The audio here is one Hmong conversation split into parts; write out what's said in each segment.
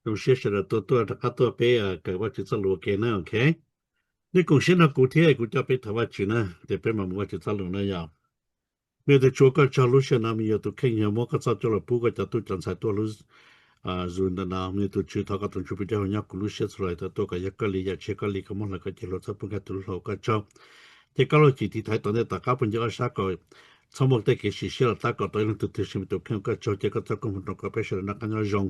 Zoo siab sawv daws tuaj tuaj rov qab tuaj peb kawm Vajtswv txoj lus ua ke na, ok. Nej koom siab nrog kuv thiab kuv coj peb thov Vajtswv na, ces peb mam mus Vajtswv txoj lus na yom. Me tus Tswv, koj tsaug lub sij hawm no me yog tus kheej yog muab koj txoj coj los pub koj cov tub cov ntxhais tuaj lub zos ntawm no, me tus Tswv thov koj tus Ntsuj Plig coj los nyob kuv lub siab txhua lub txoj tuaj kom yog koj li yam tshiab koj li koj muab hlawv koj cia hluas txhob pub nkag tus lub hlau koj tsaug. Ces koj lub cim tiv thaiv tom ntej tom qab puag ncig ob sab kom txhob muaj tej kev sim siab los tab kom tau ib leeg tug twg sim me tus kheej koj tsaug ces koj txoj koob hmoov rau kom peb sawv daws noj qab nyob zoo.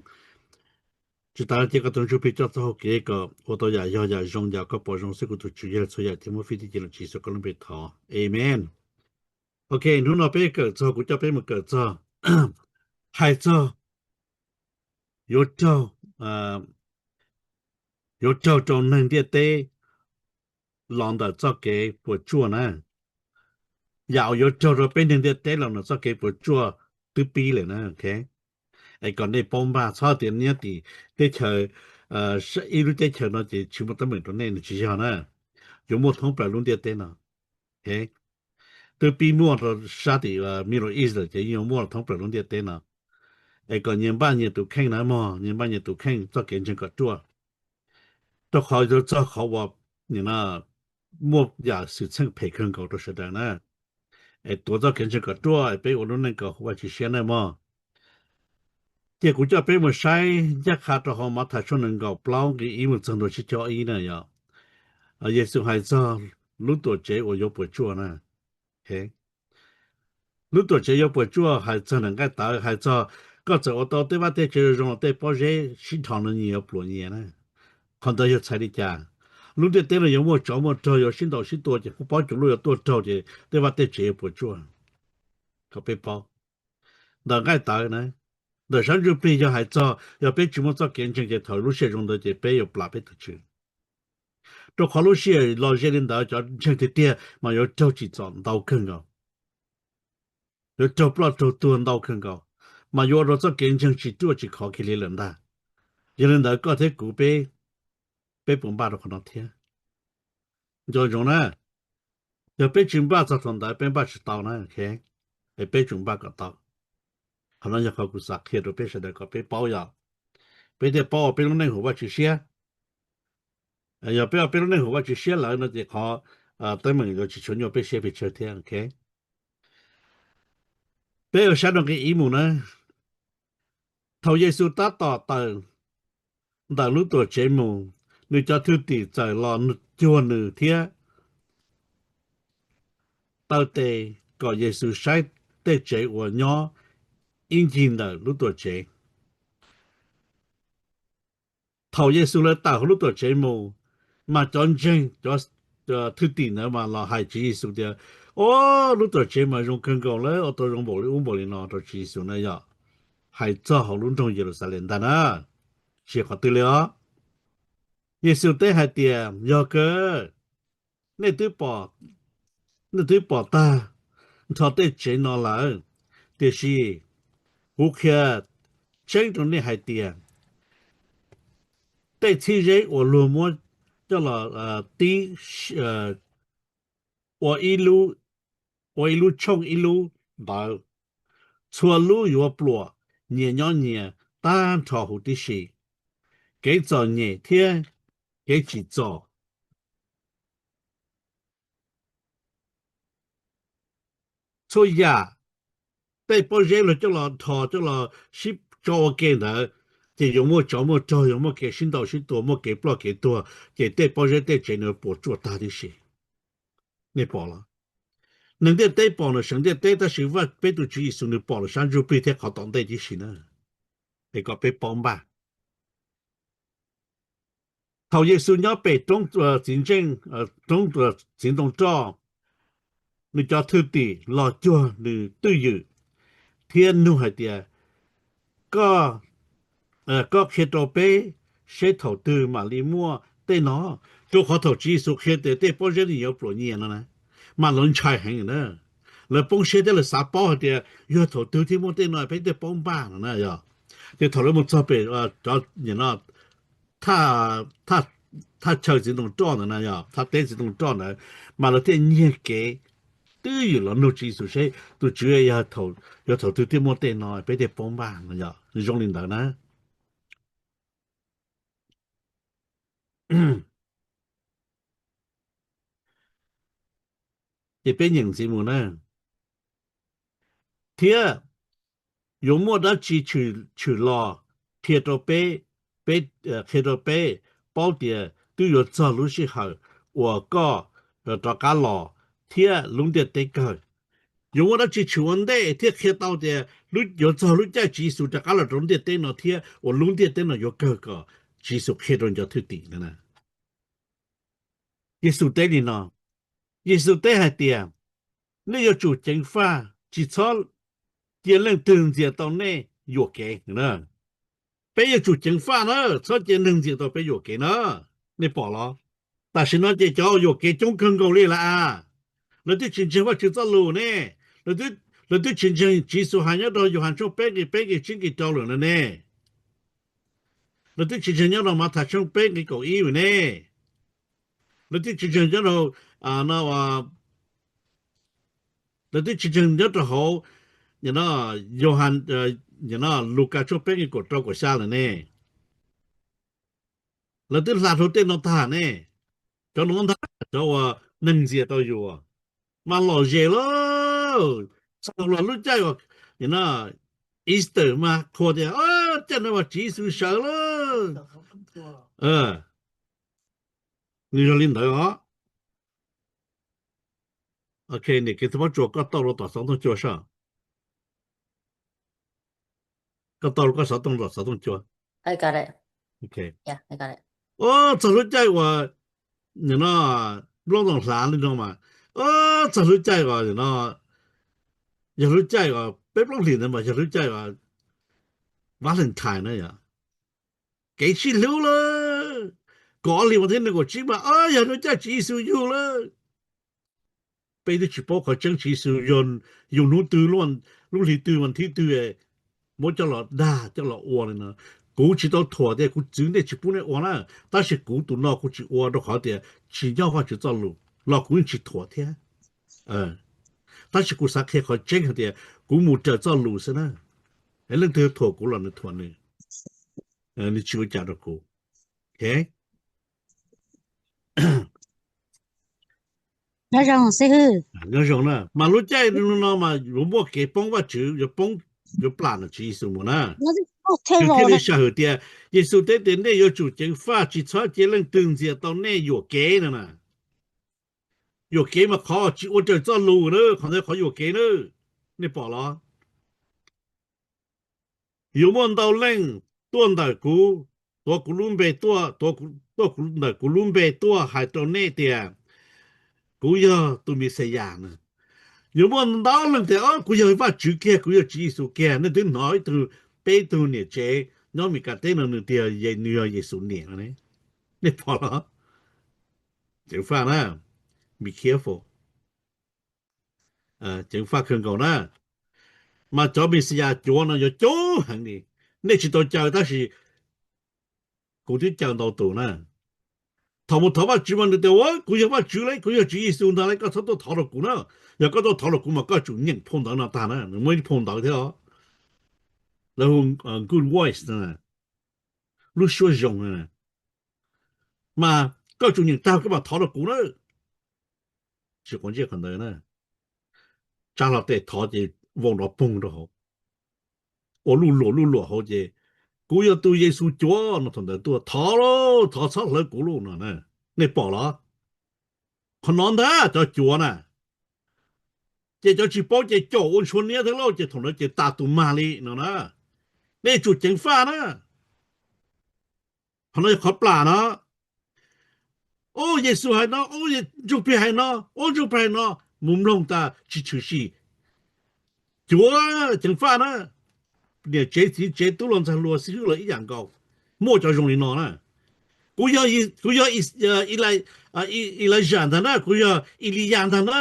Tsis tas ces koj tus Ntsuj Plig coj txoj hau kev kom ua tau yam yog yam zoo yam koj pom zoo xwb kuv tus Tswv yog txhua yam thiab muab fij tib ce los Tswv Yexus koj lub npe thov, amen. Ok, hnub no peb kawm txog, kuv coj peb mus kawm txog, hais txog yuav raug, yuav raug rau neeg ntiaj teb los ntawm txoj kev puas tsuaj na. Yam uas yuav raug rau peb neeg ntiaj teb los ntawm txoj kev puas tsuaj twb pib lawm na, ok. Es kom nej paub npaj txhob tias nyob tim teb chaws, ib lub teb chaws no ces tsis muaj teeb meem rau nej, nws tsis yog na. Yuav muaj thoob plaws lub ntiaj teb no. Twb pib muaj rau sab tim Middle East lawm ces yeej yuav muaj thoob plaws lub ntiaj teb no. Es kom nyias npaj nyias tus kheej na mog, nyias npaj nyias tus kheej txoj kev ntseeg kom ruaj. Rau qhov yuav txog qhov uas muaj yam xwm txheej phem kawg nkaus rau sawv daws na. Es tuav txoj kev ntseeg kom ruaj es peb ua lub neej kom huv Vajtswv siab na mog. Ces kuv coj peb mus saib ncaj qha rau hauv Mathais tshooj nees nkaum plaub nqe ib mus txog ntua tsib caug ib na yom. Yexus hais txog lub tuam tsev uas yuav puas tsuaj na. Lub tuam tsev yuav puas tsuaj hais txog nram nqaij tawv, hais txog koj txawm ua tau tej vaj tej tsev zoo zoo los tej pob zeb sib dhos no nyias yuav pluam nyias na. Qhov ntawd yog txhais li cas? Lub ntiaj teb no yuav muaj tsov muaj rog, yuav sib ntaus sib tua ces pob cuag luaj yuav tuaj raug ces tej vaj tej tsev yuav puas tsuaj. Kom peb paub, ntawm nqaij tawv na, ntawm sab ntsuj plig yog hais txog yog peb tsis muaj txoj kev ntseeg ces thaum lub sij hawm zoo ntawd ces peb yuav plam peb tus tswv. Rau qhov lub sij hawm los ze li ntawd cov ntseeg tiag tiag mas yuav raug tsim txom ntau kawg nkaus, yuav raug ploj raug tuag ntau kawg nkaus, mas yuav ua rau txoj kev ntseeg tsis ruaj tsis khov kiag li lawm ntag. Yog li ntawd koj thiab kuv peb, peb puas npaj rau qhov no thiab? Nco ntsoov na, yog peb tsis npaj txog thaum ntawd peb npaj tsis tau na, es peb tsum npaj kom tau. Qhov no yog qhov kuv xav qhia rau peb sawv daws kom peb paub yom, peb thiaj paub ua peb lub neej huv Vajtswv siab. Yog peb ua peb lub neej huv Vajtswv siab lawm no ces qhov teeb meem yuav tsis tshua nyuaj peb siab pes tsawg thiab, ok. Peb ua saib rau nqe ib mus na. Thaum Yexus tab tom tawm ntawm lub tuam tsev mus, nws cov thwj tim txawm los cuag nws thiab taw tes kom Yexus saib tej tsev uas nyob ib ncig ntawm lub tuam tsev. Thaum Yexus lawv tawm hauv lub tuam tsev mus, mas cov ntseeg, cov thwj tim ntawd mas los hais Tswv Yexus tias, o, lub tuam tsev mas zoo kawg nkaus lawm, ua tau zoo npaum li ub npaum li no rau Tswv Yexus na yom. Hais txog hauv lub nroog Yeluxalees ntag na, tsis qhov twg li os. Yexus teb hais tias, yog kawg, nej twb pom tag nrho tej tsev no lawm, tiam sis kuv qhia tseeb rau nej hais tias tej txhib zeb uas luag muab coj los tib ua ib lub tshooj ib lub ntawd, txhua lub yuav pluam nyias nyob nyias tag nrho huv tib si. Kev txom nyem thiab kev tsim txom, txhua yam, tej pob zeb luag coj los dhos coj los sib tso ua ke ntawd, ces yuav muaj tsov muaj rog, yuav muaj kev sib ntaus sib tua, muaj kev ploj kev tuag, ces tej pob zeb tej tsev nws puas tsuaj tag tib si. Nej pom los? Neeg ntiaj teb pom, nws seev ntiaj teb, tab sis Vaj peb tus Tswv Yexus nws pom los sab ntsuj plig thiab qhov tom ntej tib si na. Es kom peb paub npaj. Thaum Yexus nyob pem roob txiv ntseej, roob txiv ntoo roj, nws cov thwj tim los cuag nws twj ywm thiab nug hais tias, koj, koj qhia rau peb seb thaum twg mam li muaj tej no. Rau qhov thaum Tswv Yexus qhia tias tej pob zeb nws yuav pluam nyias no na, mas lawv ntshai heev na. Lawv poob siab thiab lawv xav paub hais tias yog thaum twg thiaj muaj tej no peb thiaj paub npaj no na yom. Ces thaum lawv mus txog pem cov thaj chaw txiv ntoo roj ntawd na yom, thaj teb txiv ntoo roj ntawd, mas lawv thiaj nyiag kev twj ywm los nug Tswv Yexus seb tus Tswv, yog thaum twg thiaj muaj tej no peb thiaj paub npaj no yom. Zoo li ntawd na. Ces peb nyeem ntxiv mus na. Thiab yuav muaj dab tsi tshwm los qhia rau peb, peb, qhia rau peb paub tias twb yuav txog lub sij hawm uas koj rov qab los thiab lub ntiaj teb kawg. Yuav muaj dab tsi tshwm ua ntej thiab qhia tau tias yuav txog lub caij Tswv Yexus rov qab los rau lub ntiaj teb no thiab uas lub ntiaj teb no yuav kawg kom Tswv Yexus qhia rau cov thwj tim no na. Yexus teb li no, Yexus teb hais tias, nej yuav tsum ceev faj, tsis txhob cia leej twg ntxias tau nej yuam kev. Peb yuav tsum ceev faj na, txhob cia neeg ntxias tau peb yuam kev na. Nej pom los? Tam sim no ces cov yuam kev coob kawg nkaus li lawm as. Lawv twb tsis ntseeg Vajtswv txoj lus ne. Lawv twb tsis ntseeg Tswv Yexus hais nyob rau Yauhas tshooj peb nqe peb nqe tsib nqe rau lawm no ne. Lawv twb tsis ntseeg nyob rau Mathais tshooj peb nqe kaum ib lawm ne. Lawv twb tsis ntseeg nyob rau, lawv twb tsis ntseeg nyob rau hauv Yauhas, Lukas tshooj peb nqe kaum rau kaum xya lawm ne. Lawv twb hla dhau tej no tag ne. Cov no ntag cov uas neeg ntxias tau yus, mas lom zem lawm. Txog los lub caij uas Easter mas qhuas tias caij no mas Tswv Yexus sawv lawm. Nws yog li ntawd os. Ok, niam kev txhob tsuas koj tau rau tom xov tooj cua soj. Koj tau rau koj xov tooj tom xov tooj cua. Ok. Ua txog lub caij uas no nplooj ntoos hlav li no mas, ua txog lub caij uas no yog lub caij uas peb plaub hlis ntawd mas yog lub caij uas Valentine na yom. Kev sib hlub lawm. Kaum ob hlis vas thib nees nkaum tsib mas yog lub caij Tswv Yexus yug lawm. Peb twb tsis paub qhov tseeb Tswv Yexus yug hnub twg, lub hli twg, vas thib twg, muab coj los dag coj los ua li no. Kuv tsis tau thuam tias kuv txwv nej tsis pub nej ua na, tab sis kuv tus no kuv tsis ua rau qhov tias tsis nyob Vajtswv txoj lus los kuv yeej tsis thuam thiab. Tab sis kuv xav qhia qhov tseeb hais tias kuv mus raws txoj lus xwb na. Leej twg thuam kuv los nws thuam nws, nws tsis ua cas rau kuv. Nyob zoo xib hwb. Nyob zoo na, mas lub caij no mas yuav muaj kev poob Vajtswv, yuav poob, yuav plam nom Tswv Yexus mus na. Nws thiaj li sam hwm tias Yexus teb tias nej yuav tsum ceev faj, tsis txhob cia leej twg ntxias tau nej yuam kev no na. Yuam kev mas qhov tsis ua raws txoj lus na, qhov ntawd qhov yuam kev na. Nej pom los? Yuav muaj ntau leej tuaj ntawm kuv, tuav kuv lub npe tuaj, tuaj ntawm kuv lub npe tuaj hais rau nej tias kuv yog tus Mexiyas na. Yuav muaj ntau leej tias kuv yog Vajtswv kiag, kuv yog Tswv Yexus kiag. Nej twb hnov ib tug, peb tug niam tsev nyob Mes Kas teb no nws tias nws yog Yexus niam no ne. Nej pom los? Ceev faj na, be careful. Ceev faj kawg nkaus na. Mas cov Mexiyas cuav no yuav coob heev li. Nej tsis tau caw tab sis kuv twb caw ntau tus na. Thaum mus thov Vajtswv mas nws tias ua kuv yog Vajtswv lauj, kuv yog Tswv Yexus ntag lauj, koj txhob tuaj thov rau kuv na. Yog koj tuaj thov rau kuv mas koj tsum nyeem phau ntawv no tag na, nws muaj ib phau ntawv thiab os. Lawv hu good voice, lub suab zoo. Mas koj tsum nyeem tag koj mam thov rau kuv na. Tsis quav ntsej qhov ntawd na. Tsa hlo tes thov ces vau nrov poog rau hauv, ua luj luam luj luam hauv ces kuv yog tus Yexus cuav no. Thaum ntawd tuaj thov lauj, thov txhob hlawv kuv lauj no na. Nej pom los? Qhov no ntag cov cuav na. Ces cov tsis paub ces caum ua ntshua niab thiab lauj, ces thaum ntawd ces tas tus mag li no na. Nej tsum ceev faj na. Qhov no yog qhov plam no. Ub, Yexus hais no, ub, Ntsuj Plig hais no, ub, Ntsuj Plig hais no, mus mloog tas tsis tshwm sim. Cuav ceev faj na. Niam tsev txiv tsev tub hluas ntxhais hluas xib hwb los ib yam nkaus. Muaj cov zoo li no na. Kuv yog, kuv yog Elijah ntag na, kuv yog Eliyas ntag na.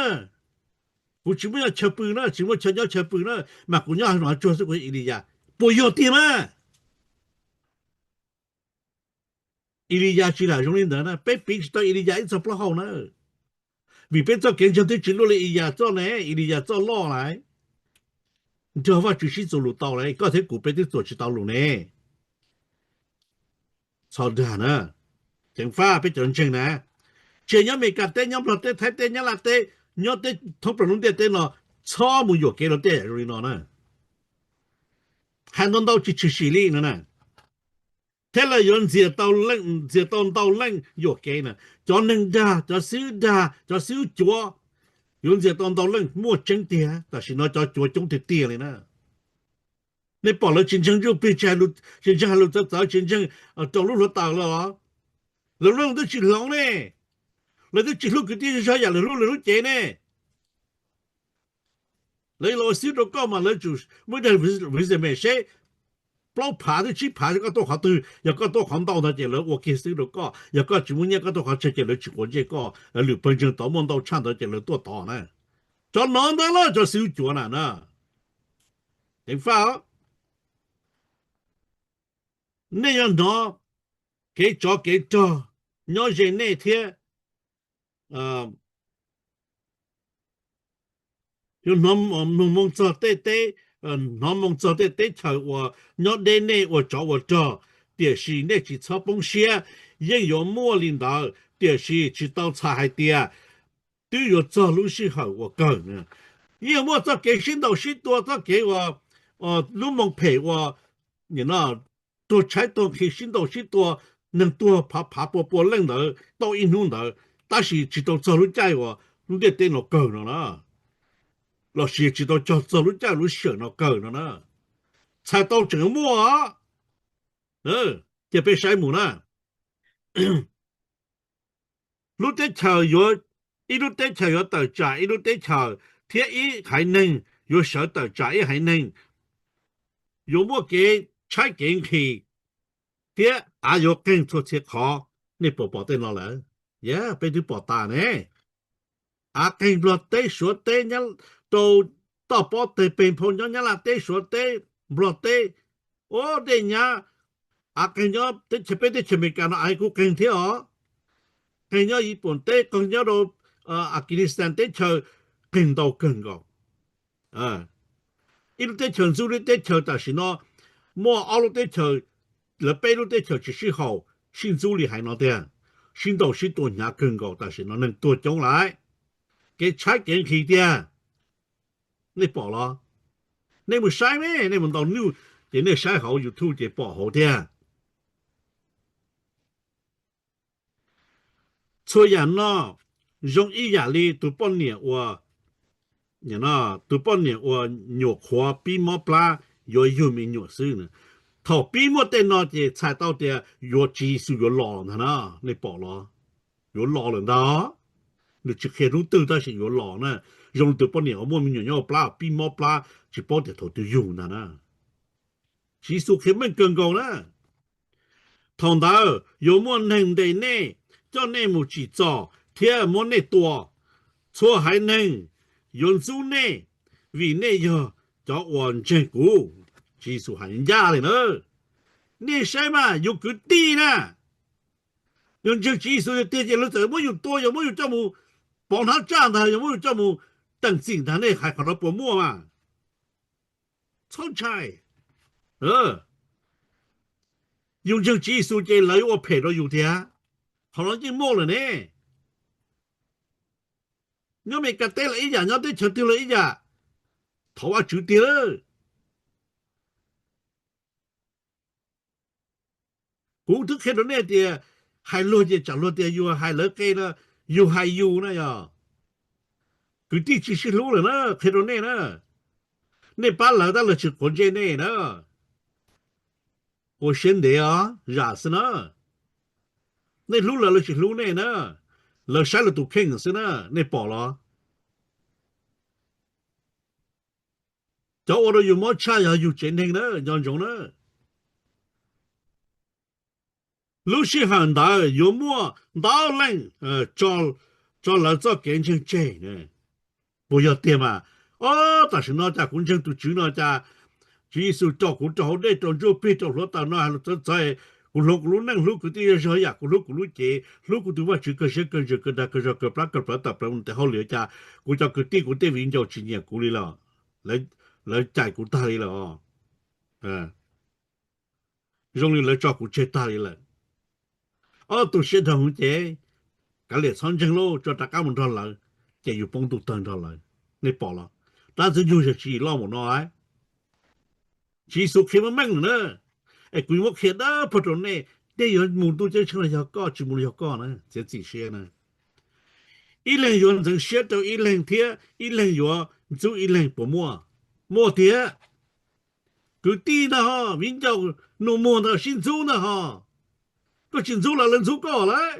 Kuv tsis muaj nyob chaw pw na, tsis muaj chaw nyob chaw pw na, mas kuv nyob hauv tsuag xwb, kuv yog Eliyas. Puas yog tiag mas? Eliyas tsis lam zoo li ntawd na, peb piv tsis tau Eliyas ib txog plaub hau na. Vim peb txoj kev ntseeg twb tsis luaj li Eliyas txoj ne, Eliyas txoj loj lawm. Nrog Vajtswv sib txuas lus tau lawm, koj thiab kuv peb twb txuas tsis tau lus ne. Txhob dag na. Ceev faj peb cov ntseeg na, tsis nyob Amelikas teb, nyob Nplog teb, Thaib teb, Nyab Laj teb, nyob teb thoob plaws lub ntiaj teb no, txhob mus yuam kev rau tej yam zoo li no na. Hais ntau ntau tsis tshwm sim li no na. Thiab lawv yuav ntxias tau leej, ntxias tau ntau leej yuam kev na. Cov neeg dag, cov xib hwb dag, cov xib hwb cuav, yuav ntxias tau ntau leej muaj tseeb tiag. Tam sim no cov cuav coob tiag tiag li na. Nej pom lawv tsis ntseeg ntsuj plig, tsis ntseeg hais lus txawv txawv, tsis ntseeg rau lub hluav taws lawm los? Lawv lub neej twb tsis hloov ne, lawv twb tsis hlub kwv tij zog yam lawv hlub lawv lub cev ne. Lawv los ua xib hwb rau koj mas lawv tsum muaj ib daim resume seb plaub phav twb tsib phav, koj tuaj qhov twg, yog koj tuaj qhov ntau ntawd ces lawv ua kiag xib hwb rau koj, yog koj tsis muaj nyiaj koj tuaj qhov tsawg ces lawv tsis quav ntsej koj, lwm pawg ntseeg tod muaj ntau tshaj ntawd ces lawv tuaj tod na. Cov no ntag los cov xib hwb cuav na na. Ceev faj os. Nej yuav hnov kev tsov kev rog nyob ze nej thiab. Yuav hnov moo txog tej teb, hnov moo txog tej teb chaws uas nyob deb nej ua tsov ua rog, tiam sis nej tsis txhob poob siab. Yeej yuav muaj li ntawd, tiam sis tsis tau txhais hais tias twb yuav txog lub sij hawm uas kawg. Yeej yuav muaj txoj kev sib ntaus sib tua, txoj kev uas lub moo phem uas tuag tshaib tuag nqhis, sib ntaus sib tua, neeg tuag phav phav pua pua leej ntawd tau ib hnub ntawd, tab sis tsis tau txog lub caij uas lub ntiaj teb no kawg no na, los sis tsis tau txog lub caij lub sij hawm no kawg no na. Txhais tau tseem yuav muaj. Cia peb saib mus na. Lub teb chaws yuav, ib lub teb chaws yuav tawm tsam ib lub teb chaws, thiab ib haiv neeg yuav sawv tawm tsam ib haiv neeg. Yuav muaj kev tshaib kev nqhis, thiab av yuav qeeg txhua txhia qhov. Nej puas pom tej no lawm? Yog peb twb pom tas ne. Av qeeg Nplog teb, Suav teb, rau toj pob teg peg phau nyob Nyab Laj teb, Suav teb, Nplog teb. Ua dej nyab, av qeeg nyob teb chaws, peb teb chaws Amelikas no av kuj qeeg thiab os. Qeeg nyob Yiv Pooj teb, qeeg nyob rau Afghanistan teb chaws, qeeg ntau kawg nkaus. Ib lub teb chaws ntxub lub teb chaws, tam sim no muaj ob lub teb chaws, lawv peb lub teb chaws tsis sib haum sib ntxub li haiv no tiag. Sib ntaus sib tua hnyav kawg nkaus, tam sim no neeg tuag coob lawm, kev tshaib kev nqhis tiag. Nej pom los? Nej mus saib me, nej mus ntaus news ces nej saib hauv YouTube ces pom hauv thiab. Txhua yam no zoo ib yam li tus poj niam uas, tus poj niam uas nyuam qhuav pib mob plab yuav yug me nyuam xwb. Thaum pib muaj tej no ces txhais tau tias yuav, Tswv Yexus yuav los ntag na. Nej pom los? Yuav los lawm ntag. Nws tsis qhia hnub twg tab sis yuav los na. Zoo li tus poj niam uas muaj me nyuam nyob hauv plab pib mob plab tsis paub tias thaum twg yug ntag na. Tswv Yexus qhia meej kawg nkaus na. Thaum ntawd yuav muaj neeg ntes nej, coj nej mus tsim txom thiab muab nej tua. Txhua haiv neeg yuav ntxub nej vim nej yog cov uas ntseeg kuv. Tswv Yexus hais ncaj li na. Nej saib mas, yus kwv tij na, yus ntseeg Tswv Yexus tiag tiag ces lawv txawm muab yus tua, yuav muab yus coj mus pov hnab tsaj ntag, yuav muab yus coj mus teem txim ntag. Nej hais qhov no puas muaj mas? Txhob ntshai. Yus ntseeg Tswv Yexus ces lawv yuav ua phem rau yus tiag. Qhov no yeej muaj lawm ne. Nyob Amelikas teb los ib yam, nyob teb chaws twg los ib yam. Thov Vajtswv tiag lawm. Kuv twb qhia rau nej tias hais luag ces tsam luag tias yus hais lawv qe no, yus hais yus na yog. Kwv tij tsis sib hlub lawm na, qhia rau nej na. Nej pab lawv tab lawv tsis quav ntsej nej na. Ua siab ntev os, zam xwb na. Nej hlub lawv, lawv tsis hlub nej na. Lawv saib lawv tus kheej xwb na, nej pom los? Cov ua rau yus mob tshaj yog yus tsev neeg na, nco ntsoov na. Lub sij hawm ntawd yuav muaj ntau leej tso lawv txoj kev ntseeg tseg. Puas yog tiag mas? Ob, tam sim no cas kuv ntseeg tus Tswv no cas Tswv Yexus tso kuv rau hauv dej rau ntsuj plig rau hluav taws no hais lus txawv txawv, kuv hloov kuv lub neej hlub kwv tij zej zog yam kuv hlub kuv lub cev, hlub kuv tus Vajtswv kawg siab kawg ntsws kawg dag kawg zog kawg plab kawg plawv tawm plaws mus tes hauj lwm cas kuv cov kwv tij kuv tej viv ncaus tsis nyiam kuv li lawm, lawv cais kuv tag li lawm. Zoo li lawv tso kuv tseg tag li lawm. ob tug siab dhau hwv ces kav liam txhob ntseeg lauj, tso rov qab mus nrog lawv, ces yus poob ntuj tawg nrog lawv. Nej pom los? Dab Ntxwg Nyoog yog tsis loj npaum no, Tswv Yexus qhia meej meej lawm na. Es kuv yuav muab qhia dawb paug rau nej, nej yuav mus ntuj ceeb tsheej los yog koj, tsis mus los yog koj na, txiav txim siab na. Ib leeg yuav ntxeev siab rau ib leeg thiab ib leeg yuav ntxub ib leeg puas muaj? Muaj tiag. Kwv tij ntag ho, viv ncaus nus muag ntag sib ntxub ntag ho. Koj tsis ntxub lawv, lawv ntxub koj lawm.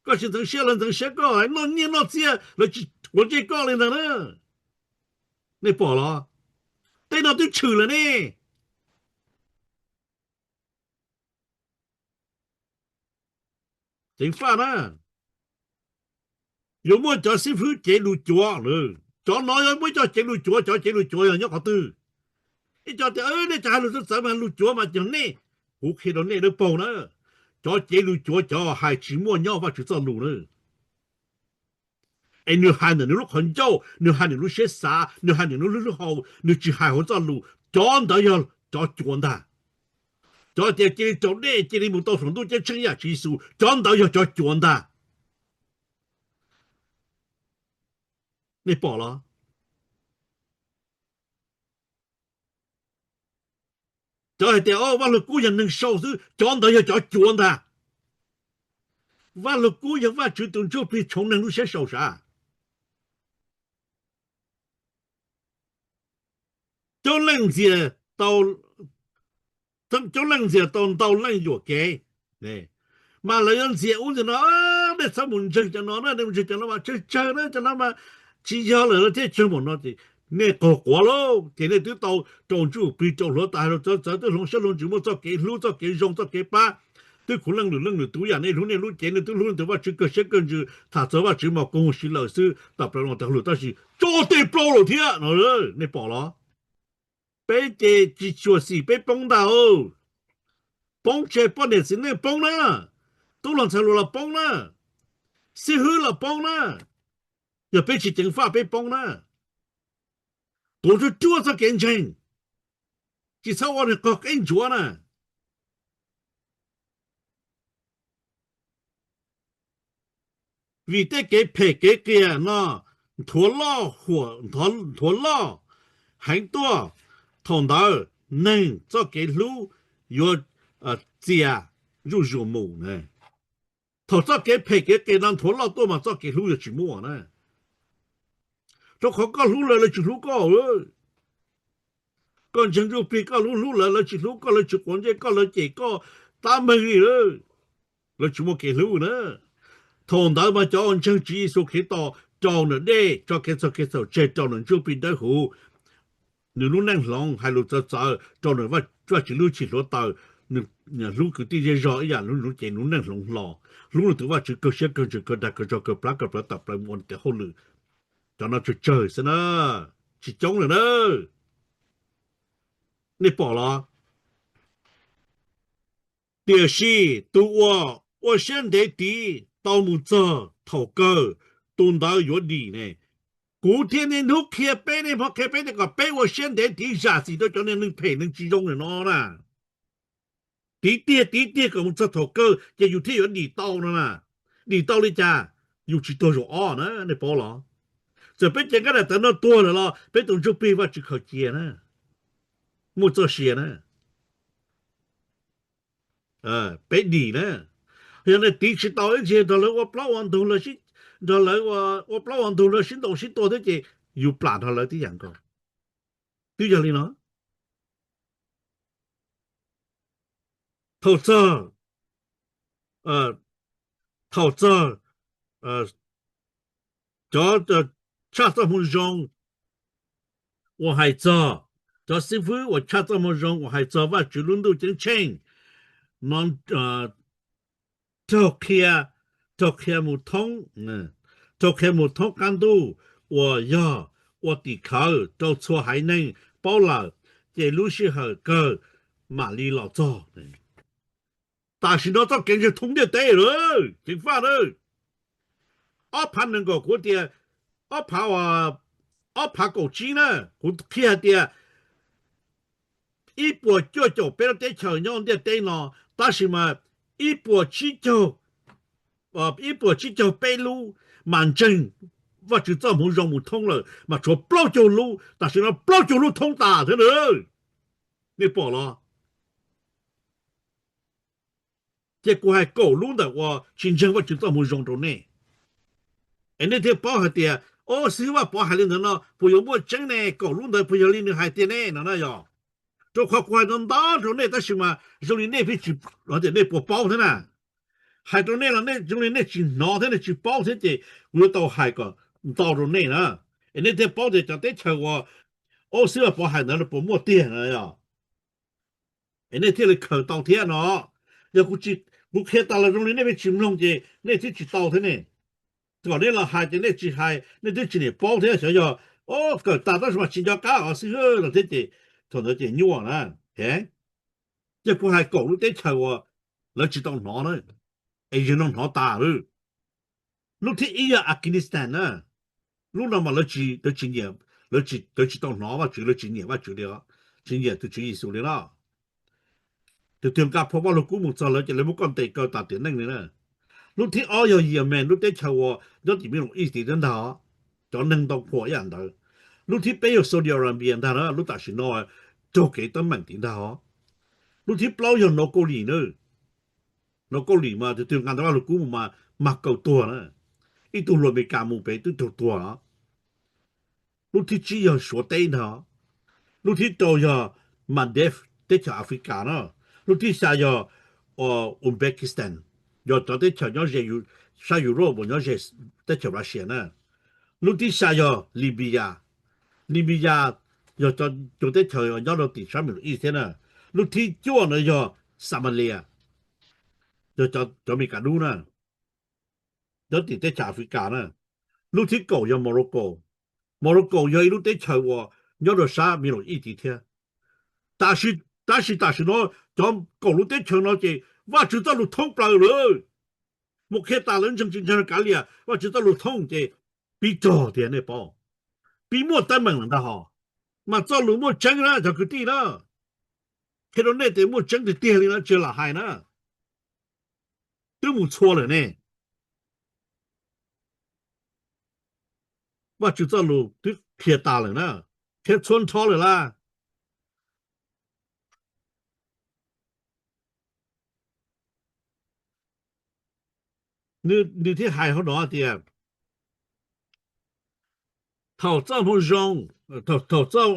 Koj tsis ntxeev siab, lawv ntxeev siab koj, noj nyiaj noj txiaj lawv tsis quav ntsej koj li ntag na. Nej pom los? Tej no twb tshwm lawm ne. Ceev faj na. Yuav muaj cov xib fwb cev lus cuav, cov no yuav muaj cov cev lus cuav, cov cev lus cuav yog nyob qhov twg? Ib co tias nej cov hais lus txawv txawv mas lus cuav mas yog nej. Kuv qhia rau nej dawb paug na, cov cev lus cuav cov hais tsis muaj nyob Vajtswv txoj lus na. Es nws hais ntawm nws lub qhov ncauj, nws hais nws lub siab xav, nws hais nws lub hlwb lub hau, nws tsis hais hauv txoj lus, cov ntawd yog cov cuav ntag. Cov tias cia li raus dej, cia li mus tau saum ntuj ceeb tsheej yam Tswv Yexus, cov ntawd yog cov cuav ntag. Nej pom los? Cov hais tias Vaj Lug Kub yog neeg sau xwb, cov ntawd yog cov cuav ntag. Vaj Lug Kub yog Vajtswv tus ntsuj plig tshoov neeg lub siab sau sav. Coob leej ntxias tau, coob leej ntxias tau ntau leej yuam kev. Mas lawv yuav ntxias ub ntxias no, nej txhob mus ntseeg cov no na, nej mus ntseeg cov no mas tsawg tsawg na, cov no mas tsis yog lawm, lawv thiaj tsawg npaum no ces nej qaug quav lauj. Ces nej twb tau rau ntsuj plig rau hluav taws, hais lus txawv txawv, twb hloov siab hloov ntsws, muaj txoj kev hlub, txoj kev zoo, txoj kev pab, twb khuv leej lwm leej lwm tus yam nej hlub nej lub cev, nej twb hlub nej tus Vajtswv kawg siab kawg ntsws, tham txog Vajtswv mas kua muag si lawm xwb, tas plaws no tas hluas, tab sis tso tes plaub lawm thiab no. Nej pom los? Peb ces tsis tshua xim peb poob ntag. Poob tseg poj niam txiv neej poob na, tub hluas ntxhais hluas los poob na, xib hwb los poob na. Yog peb tsis ceev faj peb poob na. Tuav ruaj ruaj txoj kev ntseeg, tsis txhob ua nws qaug qeb ntsuav na. Vim tej kev phem kev qias no nthuav loj, nthuav loj heev tuaj, thaum ntawd neeg txoj kev hlub yuav txias zuj zus mus. Thaum txoj kev phem kev qias no nthuav loj tuaj mas txoj kev hlub yuav tsis muaj na. Rau qhov koj hlub lawv, lawv tsis hlub koj. Koj ntseeg ntsuj plig koj hlub hlub lawv, lawv tsis hlub koj, lawv tsis quav ntsej koj, lawv cem koj tab meeg li, lawv tsis muaj kev hlub na. Thaum ntawd mas cov uas ntseeg Tswv Yexus Khetos rau nws dej, tso kev txhaum kev txhaum tseg, rau nws ntsuj plig dawb huv, nws lub neej hloov, hais lus txawv txawv rau nws, Vajtswv lub tshim hluav taws, nws hlub kwv tij zej zog ib yam li nws ces nws lub neej hloov hlo, hlub nws tus Vajtswv kawg siab kawg ntsws kawg dag kawg zog kawg plab kawg plawv tawm plaws mus ua nws tes hauj lwm. Cov no tsawg tsawg xwb na, tsis coob lawm na. Nej pom los? Tiam sis tus uas ua siab ntev tiv tau mus txog thaum kawg, tus ntawd yuav dim ne. Kuv thiaj niaj hnub qhia peb, niaj hmo qhia peb tias kom peb ua siab ntev tiv zam txim rau cov niag neeg phem neeg tsis zoo no na. Tiv tiag tiv tiag kom mus txog thaum kawg ces yus thiaj yuav dim tau no na. Dim tau li cas? Yus tsis tuag zaum ob na, nej paub los? Txawm peb cev nqaij daim tawv no tuag lawm los peb tus ntsuj plig Vajtswv khaws cia na, muaj txoj sia na. Peb dim na. Yog nej tiv tsis tau ib ntsis nrog lawv ua plaub ua ntug, nrog lawv ua plaub ua ntug, lawv sib ntaus sib tua thiab ces yus plam nrog lawv tib yam nkaus. Twb yog li no. Thaum txog, thaum txog cov tshaj txoj moo zoo uas hais txog, cov xib fwb uas tshaj txoj moo zoo uas hais txog Vajtswv lub ntuj ceeb tsheej no, raug qhia, raug qhia mus thoob, raug qhia mus thoob qab ntuj uas yog ua tim khawv rau txhua haiv neeg paub lawm, ces lub sij hawm kawg mam li los txog. Tam sim no txoj kev ntseeg thoob ntiaj teb lawm, ceev faj na. Ob phav nees nkaum kuv tias, ob phav, ob phav kaum tsib na, kuv qhia hais tias ib puas cuaj caum peb lub teb chaws nyob ntiaj teb no, tab sis mas ib puas tsib caug, ib puas tsib caug peb lub mas ntseeg Vajtswv txoj hmoov zoo mus thoob lawm mas tshuav plaub caug lub, tam sim no plaub caug lub thoob tas thiab na. Nej pom los? Ces kuv hais kaum lub ntawm uas tsis ntseeg Vajtswv txoj hmoov zoo rau nej, es nej thiaj paub hais tias, o, xib hwb Vaj Pov hais li ntawd no puas yuav muaj tseeb ne, kaum lub ntawd puas yog li nws hais tiag ne no na yog. Rau qhov kuv hais ntau ntau rau nej tab sis mas zoo li nej pheej tsis, tias nej puas paub thiab na. Hais rau nej los nej zoo li nej tsis hnov thiab nej tsis paub thiab ces kuv yuav tau hais kom ntau rau nej na, es nej thiaj paub tias cov teb chaws uas, o, xib hwb Vaj Pov hais ntawd puas muaj tiag no yog. Es nej thiaj li khaws tau thiab no. Yog kuv qhia tas los zoo li nej pheej tsis mloog ces nej thiaj tsis tau thiab ne. Kom nej los hais ces nej tsis hais, nej twb tsis niam paub thiab, xyov yog, o, kawm tas tab sis mas tsis nco qab os xib hwb no thiab ces thaum ntawd ces nyuaj na. Ces kuv hais kaum lub teb chaws uas lawv tsis tau hnov na, es yawg no hnov tas lawm. Lub thib ib yog Afghanistan na. Lub no mas lawv tsis, lawv tsis nyiam, lawv tsis tau hnov Vajtswv, lawv tsis nyiam Vajtswv li os, tsis nyiam tus Tswv Yexus li no. Tus twg nqa phau Vajluskub mus txog lawv ces lawv muab koj ntes kaw tas tiam neej li na. Lub thib ob yog Yemen, lub teb chaws uas nyob tim Middle East tid ntag os, cov neeg ntau qhuas ib yam ntawd. Lub thib peb yog Saudi Arabia ntag na, lub tam sim no raug kev teeb meem tid ntag os. Lub thib plaub yog North Korea na. North Korea mas tus twg nqa ntawv Vajluskub mus mas mag kaw tuag na. Ib tug hluas Amelikas mus pem twb raug tuag os. Lub thib tsib yog Suav teb ntag. Lub thib rau yog Maldives, teb chaws Africa na. Lub thib xya yog Uzbekistan, yog cov teb chaws nyob ze sab Europe uas nyob ze teb chaws Russia na. Lub thib xya yog Libya. Libya yog cov teb chaws nyob rau tim sab Middle East thiab na. Lub thib cuaj no yog Somalia, yog cov Amelikas dub na, nyob tim teb chaws Africa na. Lub thib kaum yog Morocco. Morocco yog ib lub teb chaws uas nyob rau sab Middle East tid thiab. Tab sis tam sim no cov kaum lub teb chaws no ces Vajtswv txoj lus thoob plaws lawm. Mus qhia tas lawv ntseeg tsis ntseeg kav liam, Vajtswv txoj lus thoob ces pib rog tiag nej paub, pib muaj teeb meem lawm ntag hos. Mas txoj lus muaj tseeb na cov kwv tij na, qhia rau nej tias muaj tseeb tiag tiag li na, tsis lam hais na. Twb mus txhua lawm ne. Vajtswv txoj lus twb qhia tas lawm na, qhia txhua nrho lawm laj. Nws thiaj hais hauv no tias, thaum txoj hmoov zoo, thaum txoj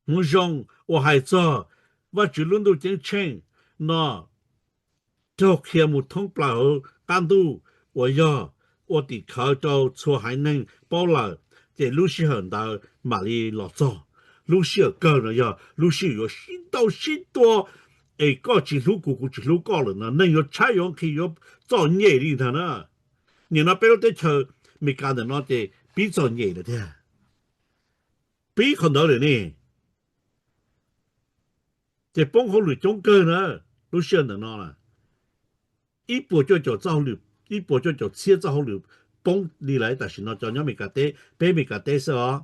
hmoov zoo uas hais txog Vajtswv lub ntuj ceeb tsheej no raug qhia mus thoob plaws hauv qab ntuj uas yog ua tim khawv rau txhua haiv neeg paub lawm, ces lub sij hawm ntawd mam li los txog. Lub sij hawm kawg no yog lub sij hawm yuav sib ntaus sib tua, es koj tsis hlub kuv, kuv tsis hlub koj lawm no, neeg yuav tshaib yuav nqhis yuav txom nyem li ntag na. Nim no peb lub teb chaws Amelikas ntawm no ces pib txom nyem lawm tiag, pib qhov ntawd lawm ne. Ces poob hauj lwm coob kawg na, lub sij hawm ntawm no ib puas cuaj caum txoj hauj lwm, ib puas cuaj caum txhiab txoj hauj lwm poob li lawm. Tam sim no cov nyob Amelikas teb, peb Amelikas teb xwb os,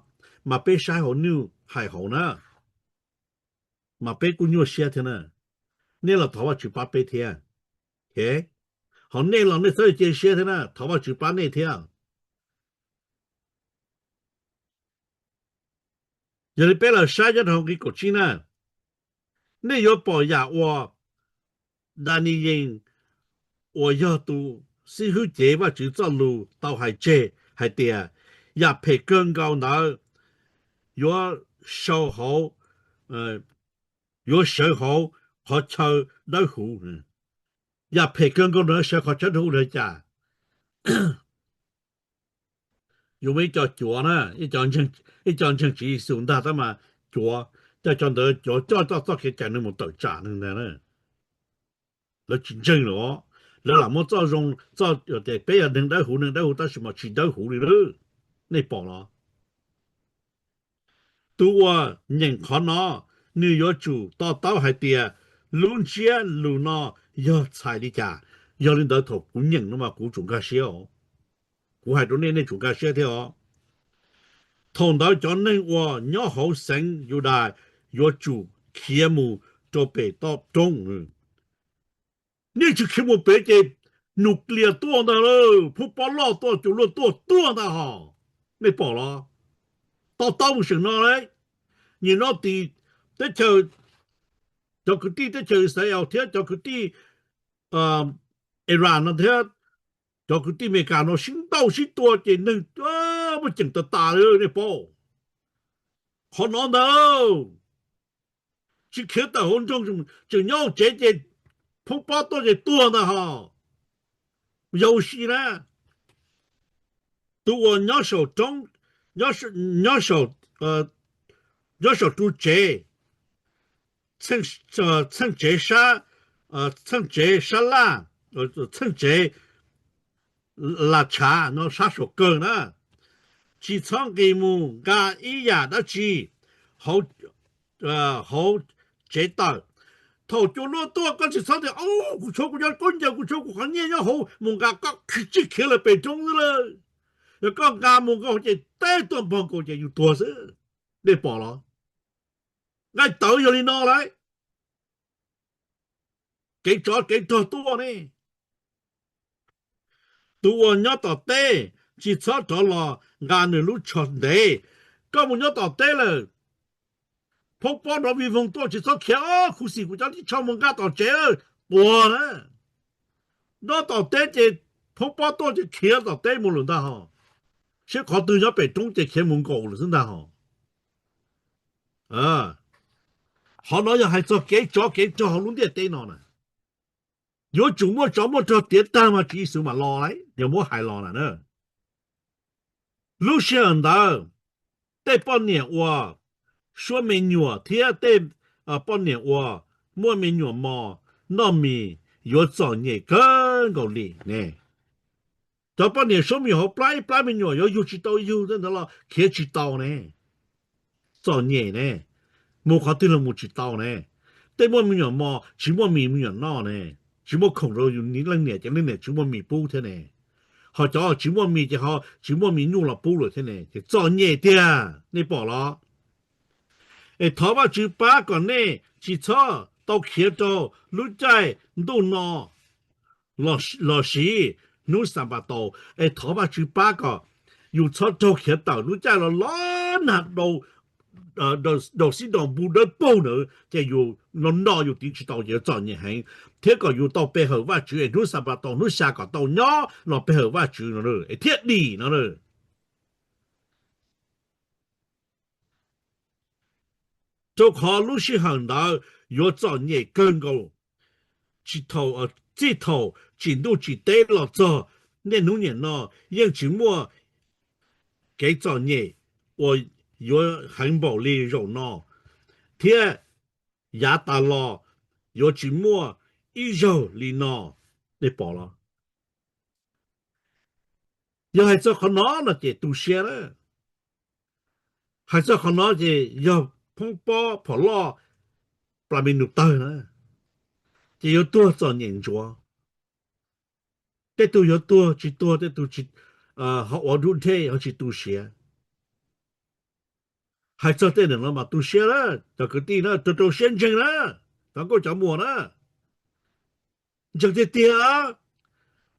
mas peb saib hauv news hais hauv na, mas peb kuj nyuaj siab thiab na. Nej los thov Vajtswv pab peb thiab. Ho nej los nej txhob cia siab thiab na, thov Vajtswv pab nej thiab. Yog li peb los saib nyob rau hauv nqi kaum tsib na, nej yuav pom yam uas Daniyees uas yog tus xib hwb cev Vajtswv txoj lus tau hais tseg hais tias yam phem kawg nkaus ntawd yuav sau hauv, yuav sawv hauv qhov chaw dawb huv. Yam phem kawg nkaus ntawd sawv qhov chaw dawb huv li cas? Yus muaj ib co cuav na, ib co ntseeg Tswv Yexus ntag tab mas cuav, coj cov ntawd cuav coj txoj kev cai neeg mus tawm tsam neeg ntag na. Lawv tsis ntseeg lawm os. Lawv lam muab txoj zoo, txoj tias peb yog neeg dawb huv, neeg dawb huv tab sis mas tsis dawb huv li lawm. Nej pom los? Tus uas nyeem qhov no, nws yuav tsum to taub hais tias lub ntsiab lus no yog txhais li cas. Yog li ntawd thaum kuv nyeem no mas kuv tsum nkag siab os. Kuv hais rau nej, nej tsum nkag siab thiab os. Thaum ntawd cov neeg uas nyob hauv xeev Yudais yuav tsum khiav mus rau pem toj roob. Nej tsis khiav mus pem ces nuclear tuaj ntag lauj, phoob pob loj tuaj, cua luaj tuaj tuaj ntag hos. Nej pom los? To taub mus seem no lauj. Nim no tim teb chaws, cov kwv tij teb chaws Israel thiab cov kwv tij Iran no thiab cov kwv tij Amelikas no sib ntaus sib tua ces neeg muaj ceem tas tas li, nej paub. Qhov no ntag, tsis khiav tawm hauv nroog, tseem nyob hauv tsev ces phoob pob tuaj ces tuag ntag hos. Yog ua si na, tus uas nyob saum roob, nyob saum ru tsev, txheej tsev sab, txheej tsev sab laj, txheej tsev las tshav no sab saum kawg na, tsis txhob nqis mus nqa ib yam dab tsi hauv tsev tawm. Thaum cua luaj tuaj koj tsis txhob tias, kuv tshuav kuv cov khaub ncaws, kuv tshuav kuv qhov nyiaj nyob hauv, mus nqa, koj tsij khiav lawm pem roob xwb lauj. Yog koj nqa mus nkaus ces teb tuaj npog nkaus ces yus tuag xwb. Nej pom los? Nqaij tawv yog li no lauj. Kev tsov kev rog tuaj ne. Tus uas nyob tom teb, tsis txhob rov los nqa nws lub tsho ntev. Koj mus nyob tom teb lawm, phoob pob nrov vij voog tuaj, tsis txhob khiav, khuv xim kuv cov tib tsho mus nqa tom tsev, tuag na. Nyob tom teb ces phoob pob tuaj ces khiav tom teb mus lawm ntag hos. Seb qhov twg nyob pem roob ces khiav mus nkaum lawm xwb ntag hos. Qhov no yog hais txog kev tsov kev rog hauv lub ntiaj teb no na. Yuav tsum muaj tsov muaj rog tiav tag mas Tswv Yexus mam los lauj, yog muab hais los na. Lub sij hawm ntawd, tej poj niam uas suab me nyuam thiab tej poj niam uas muaj me nyuam mos noj mis yuav txom nyem kawg nkaus li ne. Cov poj niam suab me nyuam hauv plab, ib plab me nyuam yuav yug tsis tau yug tej ntawd los khiav tsis tau ne. Txom nyem ne, mus qhov twg los mus tsis tau ne. Tej muaj me nyuam mos tsis muaj mis me nyuam noj ne, tsis muaj khoom rau yus leej niam ces leej niam tsis muaj mis pub thiab ne. Ho cov tsis muaj mis ces ho tsis muaj mis nyuj los pub lawm thiab ne, ces txom nyem tiag, nej pom los? Es thov Vajtswv pab kom nej tsis txhob tau khiav rau lub caij ntuj no lossis hnub Xanpataus. Es thov Vajtswv pab kom yus txhob raug khiav tawm lub caij los los nag daus xib daus npu dawb paug ntawd ces yus no no yus tiv tsis tau ces yuav txom nyem heev, thiab kom yus tau pe hawm Vajtswv es hnub Xanpataus hnub xya kom tau nyob los pe hawm Vajtswv no es thiaj dim no. Rau qhov lub sij hawm ntawd yuav txom nyem kawg nkaus, tsis thaum, txij thaum tsim ntuj tsim teb los txog niaj hnub niam no yeej tsis muaj kev txom nyem uas yuav heev npaum li zaum no, thiab yav tas los yuav tsis muaj ib zaug li no. Nej pom los? Yog hais txog qhov no no ces tu siab lawm. Hais txog qhov no ces yog phoob pob phom loj plas me nus tawg na, ces yuav tuag txom nyem ntsuav. Tej tug yuav tuag tsis tuag, tej tug ho ua dub dej ho tsis tu siab. Hais txog tej no mas tu siab na cov kwv tij na, rau rau siab ntseeg na, cov nkauj cov muam na. Ntseeg tiag tiag,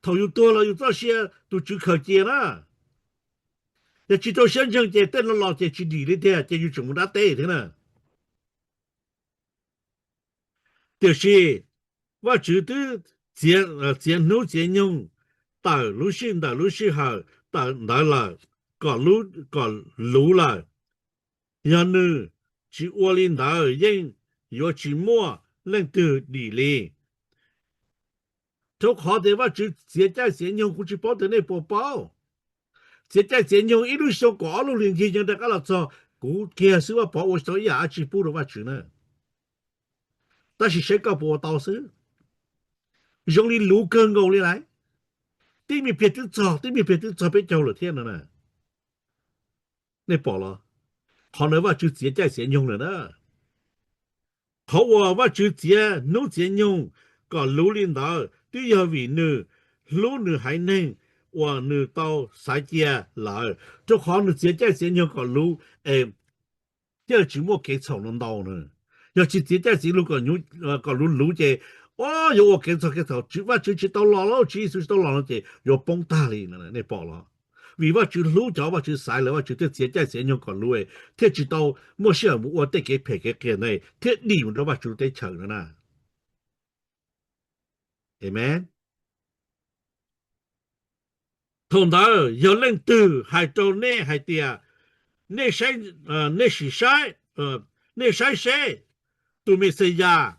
thaum yus tuag los yus txoj sia tus Tswv khaws cia na. Yog tsis rau siab ntseeg ces tej no los ces tsis dim li tiag ces yus tseem mus dab teb thiab na. Tiam sis Vajtswv twb txiav hnub txiav nyoog tawm lub sij ntawm lub sij hawm tawm ntawd lawm, kom luv lawm. Yog nws tsis ua li ntawd yeej yuav tsis muaj leej twg dim li. Rau qhov tias Vajtswv txiav caij txiav nyoog kuv tsis paub tias nej puas paub. Txiav caij txiav nyoog ib lub xyoo kaum ob lub hlis ncig yeej rov qab los txog, kuv kiag xwb Vaj Pov ua tsis tau ib yam dab tsi pub rau Vajtswv na. Tab sis saib koj puas ua tau xwb. Zoo li luv kawg nkaus li lawm. Tib me pliag twb txog, tib me pliag twb txog peb caug lawm thiab no na. Nej pom los? Qhov ntawd Vajtswv txiav caij txiav nyoog lawm na. Qhov uas Vajtswv txiav hnub txiav nyoog kom luv li ntawd twb yog vim nws hlub nws haiv neeg uas nws tau xaiv cia lawm, rau qhov nws txiav caij txiav nyoog kom luv es thiaj li tsis muaj kev txhaum no ntau na. Yog tsis txiav caij txiav nyoog kom luv luv ces o, yuav ua kev txog kev thaum Vajtswv tsis tau los lawm, Tswv Yexus tsis tau los no ces yuav poob tag li, nej pom los? Vim Vajtswv hlub cov Vajtswv xaiv lawm, Vajtswv thiaj txiav caij txiav nyoog kom luv thiaj tsis tau muaj sij hawm mus ua tej kev phem kev qias ntawd thiab dim mus rau Vajtswv teb chaws no na. Amen. Thaum ntawd yog leej twg hais rau nej hais tias, nej saib, nej sim saib, nej saib seb tus Mexiyas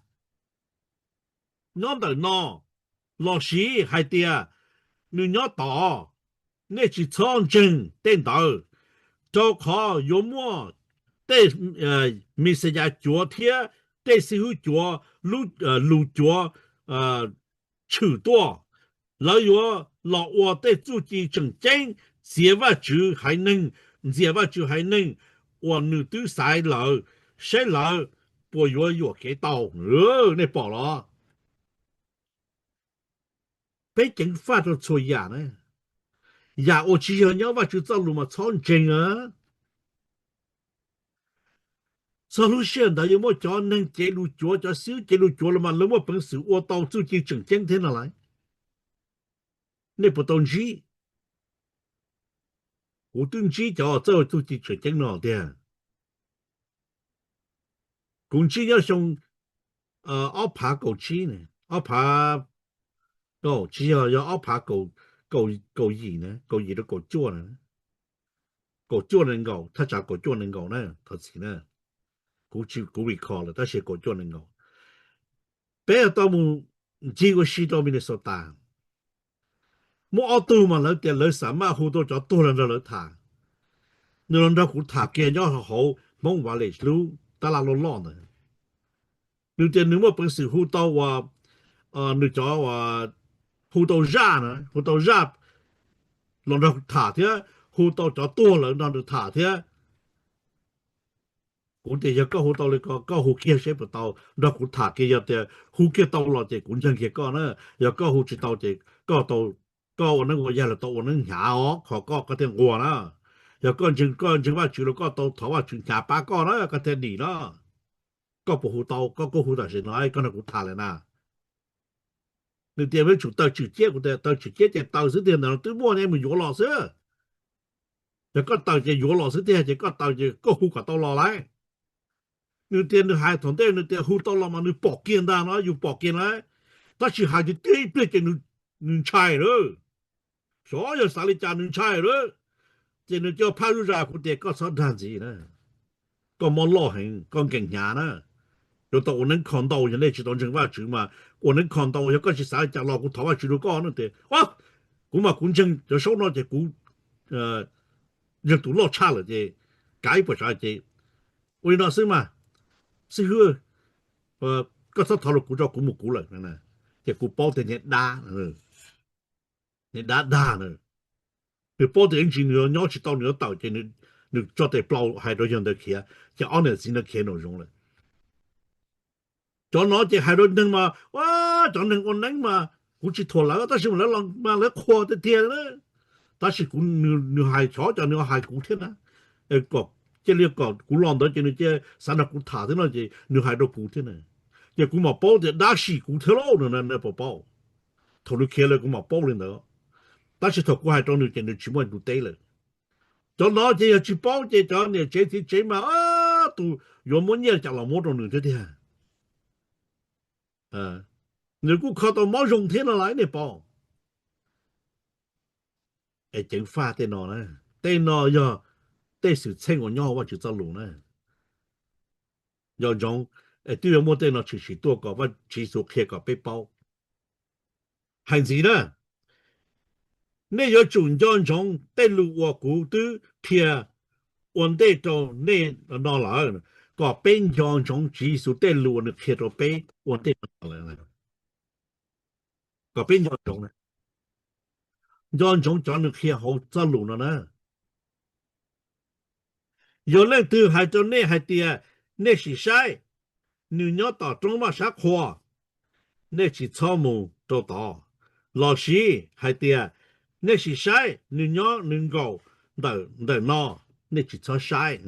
nyob ntawm no, lossis hais tias nws nyob tod, nej tsis txhob ntseeg tej ntawd, rau qhov yuav muaj tej Mexiyas cuav thiab tej xib hwb cuav, lus cuav tshwm tuaj. Lawv yuav los ua tej txuj ci tseem ceeb, txiav Vajtswv haiv neeg, ntxias Vajtswv haiv neeg uas nws twb xaiv lawm, saib lawv puas yuav yuam kev tau. Nej pom los? Peb ceev faj rau txhua yam na. Yam uas tsis yog nyob Vajtswv txoj lus mas txhob ntseeg na. Txog lub sij hawm ntawd yuav muaj cov neeg cev lus cuav, cov xib hwb cev lus cuav los mas lawv muaj peev xwm ua tau txuj ci tseem ceeb thiab no lawm. Nej puas tau ntsib? Kuv twb ntsib cov txawj txuj ci tseem ceeb no tiag. Kuv ntsib nyob xyoo ob phav kaum tsib, ob phav, tsis yog, yog ob phav kaum yim, kaum yim rau kaum cuaj na, kaum cuaj nees nkaum, thaj tsam kaum cuaj nees nkaum na, thov txim na, kuv recall lawm tab sis kaum cuaj nees nkaum. Peb tau mus ncig ua si rau Minnesota. Muaj ob tug mas lawv tias lawv xam maj hu tau cov tuag los nrog lawv tham. Nws los nrog kuv tham kiag nyob hauv Hmoob Valley lub tab laj loj loj ntawd. Nws tias nws muaj peev xwm hu tau uas, nws cov, hu tau zaj na, hu tau zaj los nrog tham thiab, hu tau cov tuag lawv nrog nws tham thiab. Kuv tias yog koj hu tau li ko koj hu kiag seb puas tau, nrog kuv tham kiag, yog tias hu kiag tau los ces kuv ntseeg kiag koj na, yog koj hu tsis tau ces koj tau, koj ua neeb ua yaig los tau ua neeb hnyav os, qhov koj koj thiaj nquag na. Yog koj ntseeg, koj ntseeg Vajtswv los koj tau thov Vajtswv hnyav pab koj na koj thiaj dim na. Koj puas hu tau? Koj kuj hu tam sim no koj nrog kuv tham lawm na. Nws tias peb tsum taw tswm ciab, kuv tias taw tswm ciab ces taw xwb tiag, ntawm no twb muaj ne, mus yuav los xwb. Yog koj taw ces yuav los xwb tiag, ces koj taw ces koj hu kom tau los lauj. Nws tias nws hais thaum ntej nws tias hu tau los mas nws pom kiag ntag no, yus pom kiag na. Tab sis hais tiag tiag ib pliag ces nws ntshai lawm. Xyov yog xav li cas nws ntshai lawm. Ces nws coj phaj zuj zus, kuv tias koj txhob dag ntxiv na. Koj mob loj heev, koj nkees hnyav na. Yuav tau ua neeb kho ntau, yog nej tsis tau ntseeg Vajtswv mas ua neeb kho ntau, yog koj tsis xav li cas los kuv thov Vajtswv rau koj no. Tias kuv mas kuv ntseeg cov saub no ces kuv ntseeg tus loj tshaj lawm ces kav ib puas tsav ces ua li no xwb mas, xib hwb, koj txhob thov rau kuv, rau kuv mus kuv lawm. Ces kuv paub tias niag dab, niag dab dag na. Nws paub tias ib ntsis nws nyob tsis tau, nws yuav tawm ces nws tso tes plaws hais rau yawg ntawd khiav, ces ob niam txiv ntawd khiav nraum zoov lawm. Cov no ces hais rau neeg mas, cov neeg ua neeb mas kuv tsis thuam lawv tab sis mas lawv qhuas tiag tiag na. Tab sis kuv, nws hais xyov cas nws hais kuv thiab na. Cia li kom kuv los ntawd ces nws cia xav nrog kuv tham thiab no ces nws hais rau kuv thiab na. Ces kuv mam paub tias dab sim kuv thiab lauj no, nej puas paub? Thaum nws khiav lawm kuv mam paub li ntawd. Tab sis thaum kuv hais rau nws ces nws tsis muaj tus teb lawm. Cov no ces yog tsis paub ces cov niam tsev txiv tsev mas tus yuav muab nyiaj cas los muab rau nws thiab tiag. Nws kuj kho tau mob zoo thiab no lawm nej paub. Es ceev faj tej no na, tej no yog tej xwm txheej uas nyob hauv Vajtswv txoj lus na. Nco ntsoov, es twb yuav muaj tej no tshwm sim tuaj kom Vajtswv Yexus qhia kom peb paub. Hais ntxiv na, nej yuav tsum nco ntsoov tej lus uas kuv twb qhia ua ntej rau nej no lawm, kom peb nco ntsoov Tswv Yexus tej lus uas nws qhia rau peb ua ntej no lawm. Kom peb nco ntsoov, nco ntsoov cov nws qhia hauv txoj lus no na. Yog leej twg hais rau nej hais tias, nej sim saib, nws nyob tom roob vaj sab qhua, nej tsis txhob mus rau tod. Lossis hais tias, nej sim saib, nws nyob nws nkaum ntawm no, nej tsis txhob saib,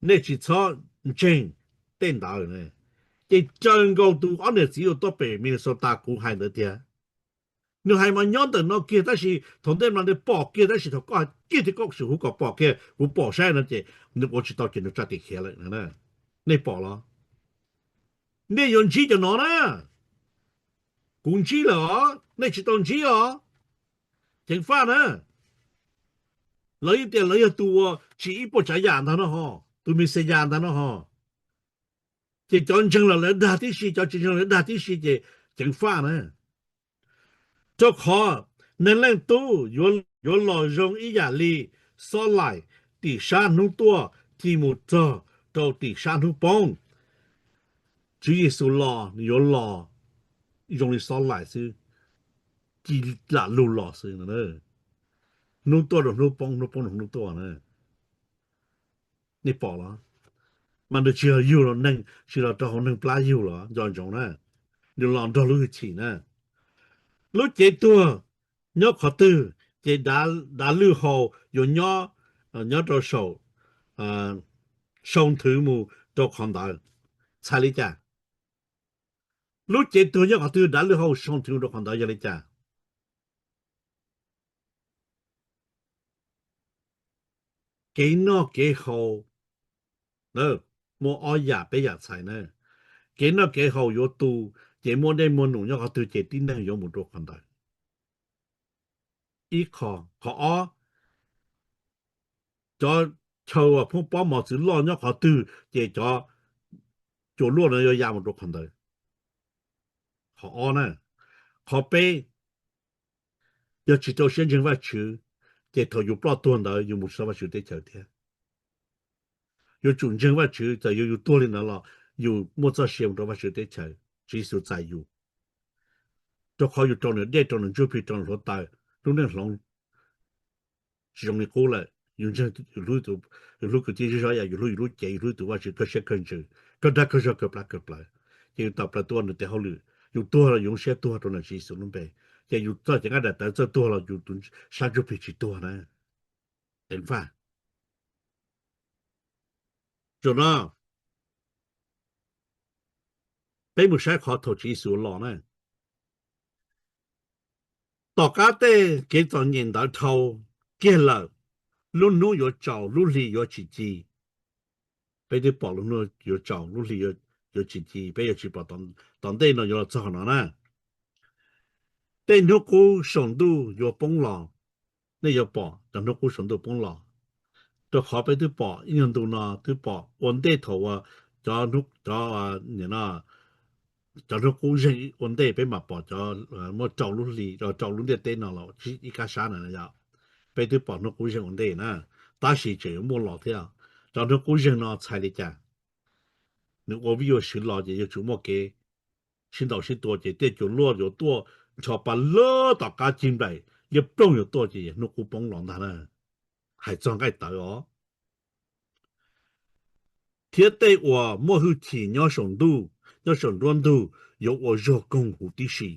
nej tsis txhob ntseeg tej ntawd. Ces raws nkaus tus ob niam txiv uas tuaj pem Minnesota kuv hais ntawd tiag. Nws hais mas nyob ntawm no kiag tab sis thaum ntej no nws pom kiag tab sis thaum koj hais kiag thiab koj sim hu kom pom kiag kuv pom saib no ces nws ua tsis tau ces nws tsa tim khiav lawm. Nej pom los? Nej yuav ntsib cov no na. Kuv ntsib lawm os, nej tsis tau ntsib os. Ceev faj na. Lawv yeej tias lawv yog tus uas tsim ib puas tsav yam ntag no ho, tus Mexiyas ntag no ho. Ces cov ntseeg los lawv dag tib si, cov tsis ntseeg lawv dag tib si ces ceev faj na. Rau qhov Neeg Leej Tub yuav los zoo ib yam li xob laim tim sab hnub tuaj ci mus txog rau tim sab hnub poob. Tswv Yexus los nws yuav los zoo li xob laim xwb, ci lam lug los xwb. Hnub tuaj rau hnub poob, hnub poob rau hnub tuaj na. Nej pom los? Mas nws tsis yog yug los neeg, tsis los rau hauv neeg plab yug los nco ntsoov na. Nws los nrog lub hwj chim na. Lub cev tuag nyob qhov twg ces dav lwj hau yuav nyob, nyob rau saum, sau nthwv mus rau qhov ntawd. Txhais li cas? Lub cev tuag nyob qhov twg dav lwj hau sau nthwv mus rau qhov ntawd yog li cas? Kev noj kev haus, muaj ob yam peb yam txhais na. Kev noj kev haus yuav tu, ces muaj dej muaj num nyob qhov twg ces tib neeg yuav mus rau qhov ntawd. Ib qho, qhov ob, cov chaw uas poob pob mos txwv loj nyob qhov twg ces cov cua luaj no yuav ya mus rau qhov ntawd. Qhov ob na. Qhov peb, yog tsis rau siab ntseeg Vajtswv, ces thaum yus ploj tuag ntawd yus mus tsis tau Vajtswv teb chaws thiab. Yuav tsum ntseeg Vajtswv, txawm yog yus tuag li ntawd los yus muaj txoj sia mus rau Vajtswv teb chaws, Tswv Yexus txais yus. Rau qhov yus rau nws dej, rau nws ntsuj plig, rau nws hluav taws, lub neej hloov tsis zoo li qub lawm. Yus ntseeg, yus hlub kwv tij zej zog ib yam yus hlub yus lub cev, yus hlub tus Vajtswv kawg siab kawg ntsws, kawg dag kawg zog, kawg plab kawg plawv, ces yus tawm plaws tuaj ua nws tes hauj lwm. Yus tuag los yus zoo siab tuag rau nram Tswv Yexus lub npe, ces yus txoj cev nqaij daim tawv txawj tuag los yus tus sab ntsuj plig tsis tuag na. Ceev faj. Zaum no peb mus saib qhov thaum Tswv Yexus los na. Tom qab tej kev txom nyem ntawd dhau kiag lawm, lub hnub yuav tsaus, lub hli yuav tsis ci. Peb twb pom lub hnub yuav tsaus, lub hli yuav tsis ci, peb yuav tsis pom tom ntej no yuav los txog no na. Tej hnub qub saum ntuj yuav poob los, nej yuav pom cov hnub qub saum ntuj poob los. Rau qhov peb twb pom ib nyuag ntu no twb pom ua ntej thaum uas cov, cov, cov hnub qub zeeg ua ntej peb mam pom cov, muaj rau lub hli, rau lub ntiaj teb no los ib kab sab na yom. Peb twb pom hnub qub zeeg ua ntej na, tab sis tseem yuav muaj los thiab. Cov hnub qub zeeg no txhais li cas? Nws ua vij ua sw los ces yuav tsum muaj kev sib ntaus sib tua ces tej cua luaj yuav tuaj nrho pa lab tom qab cig nplaim liab ploog yuav tuaj ces hnub qub poob los ntag na. Hais txog nqaij tawv os. Thiab tej uas muaj hwj chim nyob saum ntuj, nyob saum nruab ntug yuav ua zog koog huv tib si.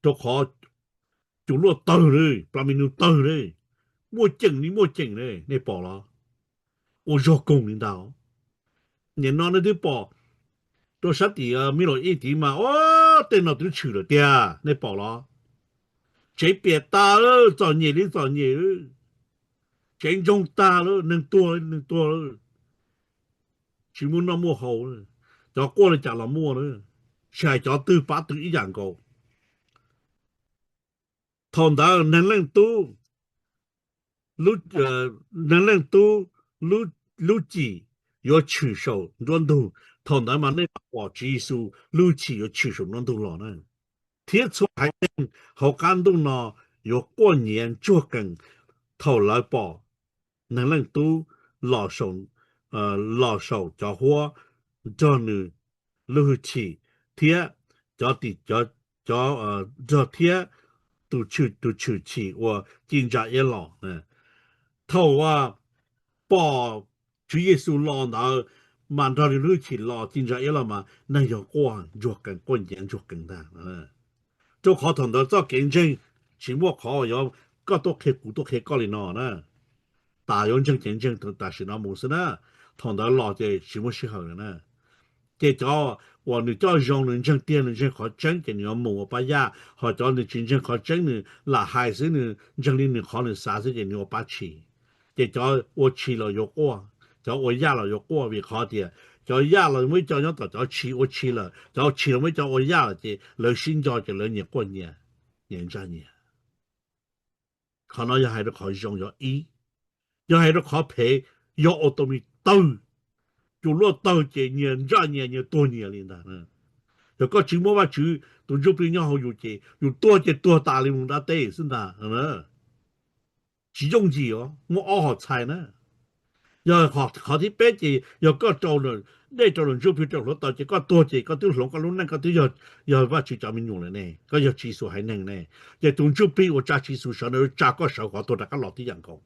Rau qhov cua luaj tawg li, plas mis nus tawg li, muaj ceem li muaj ceem li, nej pom los? Ua zog koog li ntag. Nim no nej twb pom rau sab tim Middle East tid mas, o, tej no twb tshwm lawm tiag, nej pom los? Tsev piam tag, txom nyem li txom nyem, tsev ntsoog tag lawm, neeg tuag li neeg tuag lawm, tsis muaj noj muaj haus, cov quaj li cas los muaj, tsis hais cov twg pab twg ib yam nkaus. Thaum ntawd Neeg Leej Tub, Neeg Leej Tub lub cim yuav tshwm saum nruab ntug. Thaum ntawd mas nej mam pom Tswv Yexus lub cim yuav tshwm saum nruab ntug los na. Thiab txhua haiv neeg hauv qab ntuj no yuav quaj nyiav ntsuag qees thaum lawv pom Neeg Leej Tub los saum cov huab nrog nws lub hwj chim thiab cov, cov nrog thiab tus tshwm chim uas ci ntsa iab los. Thaum pom Tswv Yexus los ntawd mas nrog nws lub hwj chim los ci ntsa iab los mas neeg yog quaj ntsuag qees, quaj nyiav ntsuag qees ntag. Rau qhov thaum ntawd txoj kev ntseeg tsis muaj qhov yuav koj tuaj qhia kuv tuaj qhia koj li no na. Tas yuav ntseeg ces ntseeg tam sim no mus xwb na. Thaum ntawd los ces tsis muaj sij hawm lawm na. Ces cov uas nws coj zoo, nws ntseeg tiag, nws ntseeg qhov tseeb ces nws yuav mus ua pab yaj, ho cov nws tsis ntseeg qhov tseeb, nws lam hais xwb, nws ntseeg li nws qhov nws xav xwb ces nws ua pab tshis. Ces cov ua tshis los yuav quaj, cov ua yaj los yuav quaj, vim qhov tias cov yaj los muaj ib co nyob tom cov tshis, ua tshis lawm, cov tshis los muaj ib co ua yaj lawm ces lawv sib nco ces lawv nyias quaj nyias, nyias ntsaj nyias. Qhov no yog hais rau qhov zoo yog ib, yog hais rau qhov phem yog ua tau me tawg, cua luaj tawg ces nyias ntsaj nyias, nyias tuag nyias li ntag. Yog koj tsis muaj Vajtswv tus Ntsuj Plig nyob hauv yus ces yus tuag ces tuag tas li mus dab teb xwb ntag. Tsis yooj yim os, muaj ob hom txhais na. Yog qhov thib peb ces yog koj rau, dej rau nws Ntsuj Plig rau hluav taws ces koj tuag ces koj twb hloov koj lub neej, koj twb yog Vajtswv cov me nyuam lawm ne, koj yog Tswv Yexus haiv neeg ne. Ces tus Ntsuj Plig uas tsa Tswv Yexus sawv ntawd tsa koj sawv qhov tuag rov qab los tib yam nkaus.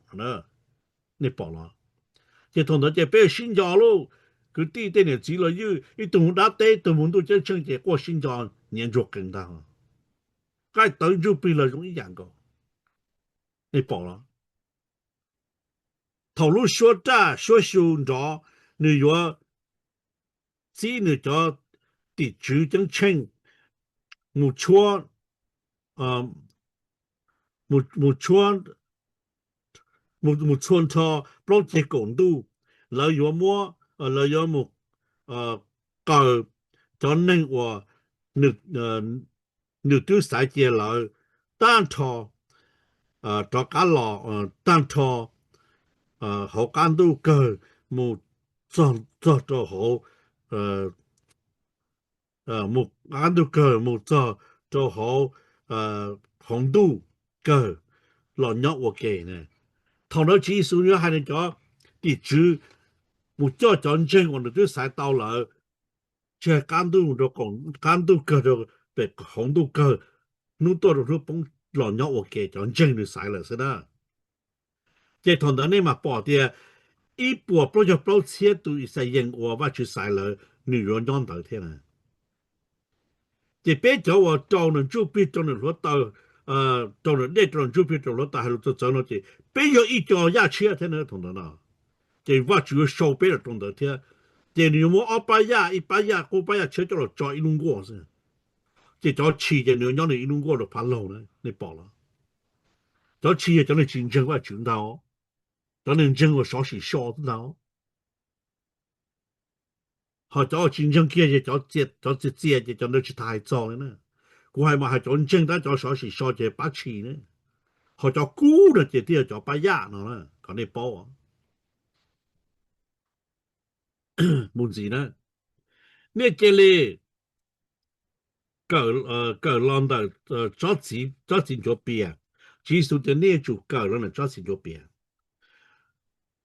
Nej pom los? Ces thaum ntawd ces peb sib nco lauj, kwv tij tej niam txiv los ywj, ib tug mus dab teb, ib tug mus ntuj ceeb tsheej ces quaj sib nco, nyias ntsuag qees ntag. Qaij tawv Ntsuj Plig los zoo ib yam nkaus. Nej pom los? Thaum lub suab raj suab xyu nrov, nws yuav txib nws cov tim tswv ceeb tsheej mus tshuab, mus tshuab, mus txhua nrho plaub ceg kaum ntuj. Lawv yuav muab, lawv yuav mus qaws cov neeg uas nws twb xaiv cia lawv tag nrho rov qab los, tag nrho hauv qab ntuj kawg mus txog, txog rau hauv, mus qab ntuj kawg mus txog rau hauv, hauv ntuj kawg los nyob ua ke. Thaum ntawd Tswv Yexus yuav hais nws cov tim tswv mus coj cov ntseeg uas nws twb xaiv tau lawm tseg qab ntuj rau, qab ntuj kawg rau pem hauv ntuj kawg, hnub tuaj rau hnub poob los nyob ua ke cov ntseeg nws xaiv lawm xwb na. Ces thaum ntawd nej mam pom tias ib puas plaub caug plaub txhiab tus Yixalayees uas Vajtswv xaiv lawm nws yuav nyob ntawd thiab na. Ces peb cov uas rau nws Ntsuj Plig, rau nws hluav taws, rau nws dej, rau nws Ntsuj Plig, rau hluav taws hais lus txawv txawv no ces peb yog ib co yaj tshiab thiab na thaum ntawd no. Ces Vajtswv yuav sau peb los rau ntawd thiab. Ces nws yuav muab ob pab yaj, ib pab yaj qub, pab yaj tshiab coj los tso ib lub nkuaj xwb. Ces cov tshis ces nws yuav nyob nws ib lub nkuaj rau phab laug na, nej pom los? Cov tshis yog cov neeg tsis ntseeg Vajtswv ntag, cov neeg ntseeg uas sov sim so ntag. Ho cov tsis ntseeg kiag ces cov txias txias ces cov ntawd tsis tas hais txog li na. Kuv hais mas hais cov ntseeg tab, cov sov sim so ces pab tshis na. Ho cov kub no ces thiaj yog cov pab yaj no na, kom nej paub. Mus ntxiv na, nej cia li kawm los ntawm tsob txiv ncuav pias. Tswv Yexus tias nej yuav tsum kawm los ntawm tsob txiv ncuav pias.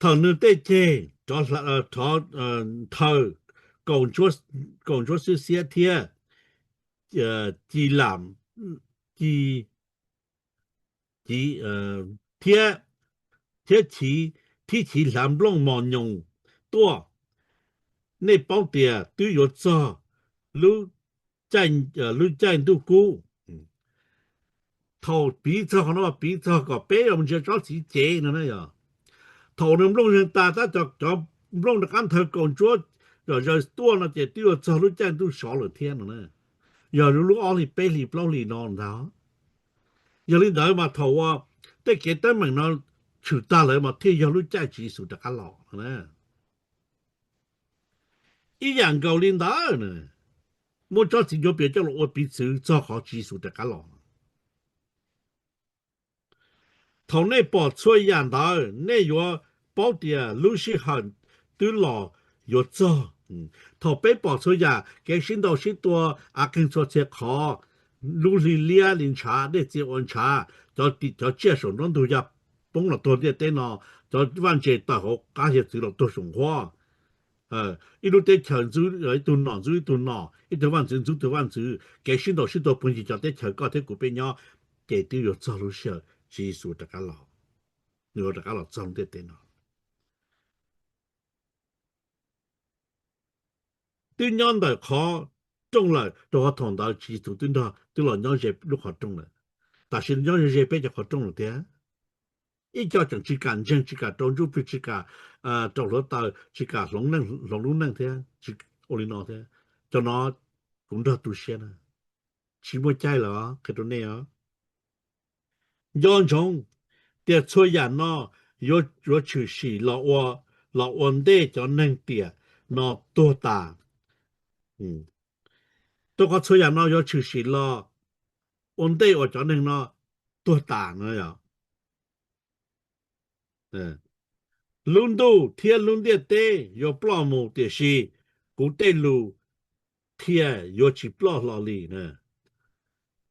Thaum nws tej ceg rov nthawv kaus ntsuab xwb xiab thiab ci lam, ci, ci, thiab, thiab chiv, thib chiv hlav nplooj mos nyoos tuaj, nej paub tias twb yuav txog lub caij, lub caij ntuj kub. Thaum piv txog qhov no, piv txog kom peb mus ntsia tsob txiv cev no na yog, thaum nws nplooj zeeg tas tab cov nplooj rov qab nthawv kaus ntsuab zom zaws tuaj no ces twb yuav txog lub caij ntuj sov lawm thiab no na. Yog lub ob hlis peb hlis plaub hlis no ntag. Yog li ntawd mas thaum uas tej kev teeb meem no tshwm tag lawm mas thiaj yog lub caij Tswv Yexus rov qab los na. Ib yam nkaus li ntawd, muab tsob txiv ncuav pias coj los ua piv txwv txog qhov Tswv Yexus rov qab los. Thaum nej pom txhua yam ntawd nej yuav paub tias lub sij hawm twb los yuav txog. Thaum peb pom txhua yam, kev sib ntaus sib tua, av qeeg txhua txhia qhov, lub hli liab li ntshav, dej txias ua ntshav, cov tsiaj saum nruab ntug ya poob los tuag ntiaj teb no, cov vaj ntse tawm hauv qab hiav txwv los tuag saum nqhuab, ib lub teb chaws ntxub ib tug nom, ntxub ib tug nom, ib tug vaj ntxwv ntxub ib tug vaj ntxwv, kev sib ntaus sib tua puag ncig cov teb chaws koj thiab kuv peb nyob, ces twb yuav txog lub sij hawm Tswv Yexus rov qab los, nws yuav rov qab los txog lub ntiaj teb no. Twb nyob ntawm qhov rooj lawm, rau qhov thaum ntawd Tswv Yexus twb nrog, twb los nyob ze lub qhov rooj lawm, tam sim no nyob ze peb cov qhov rooj lawm thiab. Ib co tseem tsis kam ntseeg, tsis kam rau ntsuj plig, tsis kam rau hluav taws, tsis kam hloov lub neej thiab, ua li no thiab. Cov no kuv nrog tu siab na, tsis muaj caij lawm qhia rau nej os. Nco ntsoov tias txhua yam no yuav tshwm sim los ua ntej cov neeg tiam no tuag tas. Rau qhov txhua yam no yuav tshwm sim los ua ntej uas cov neeg no tuag tas no. Lub ntuj thiab lub ntiaj teb yuav ploj mus, tiam sis kuv tej lus qhia yuav tsis ploj hlo li na.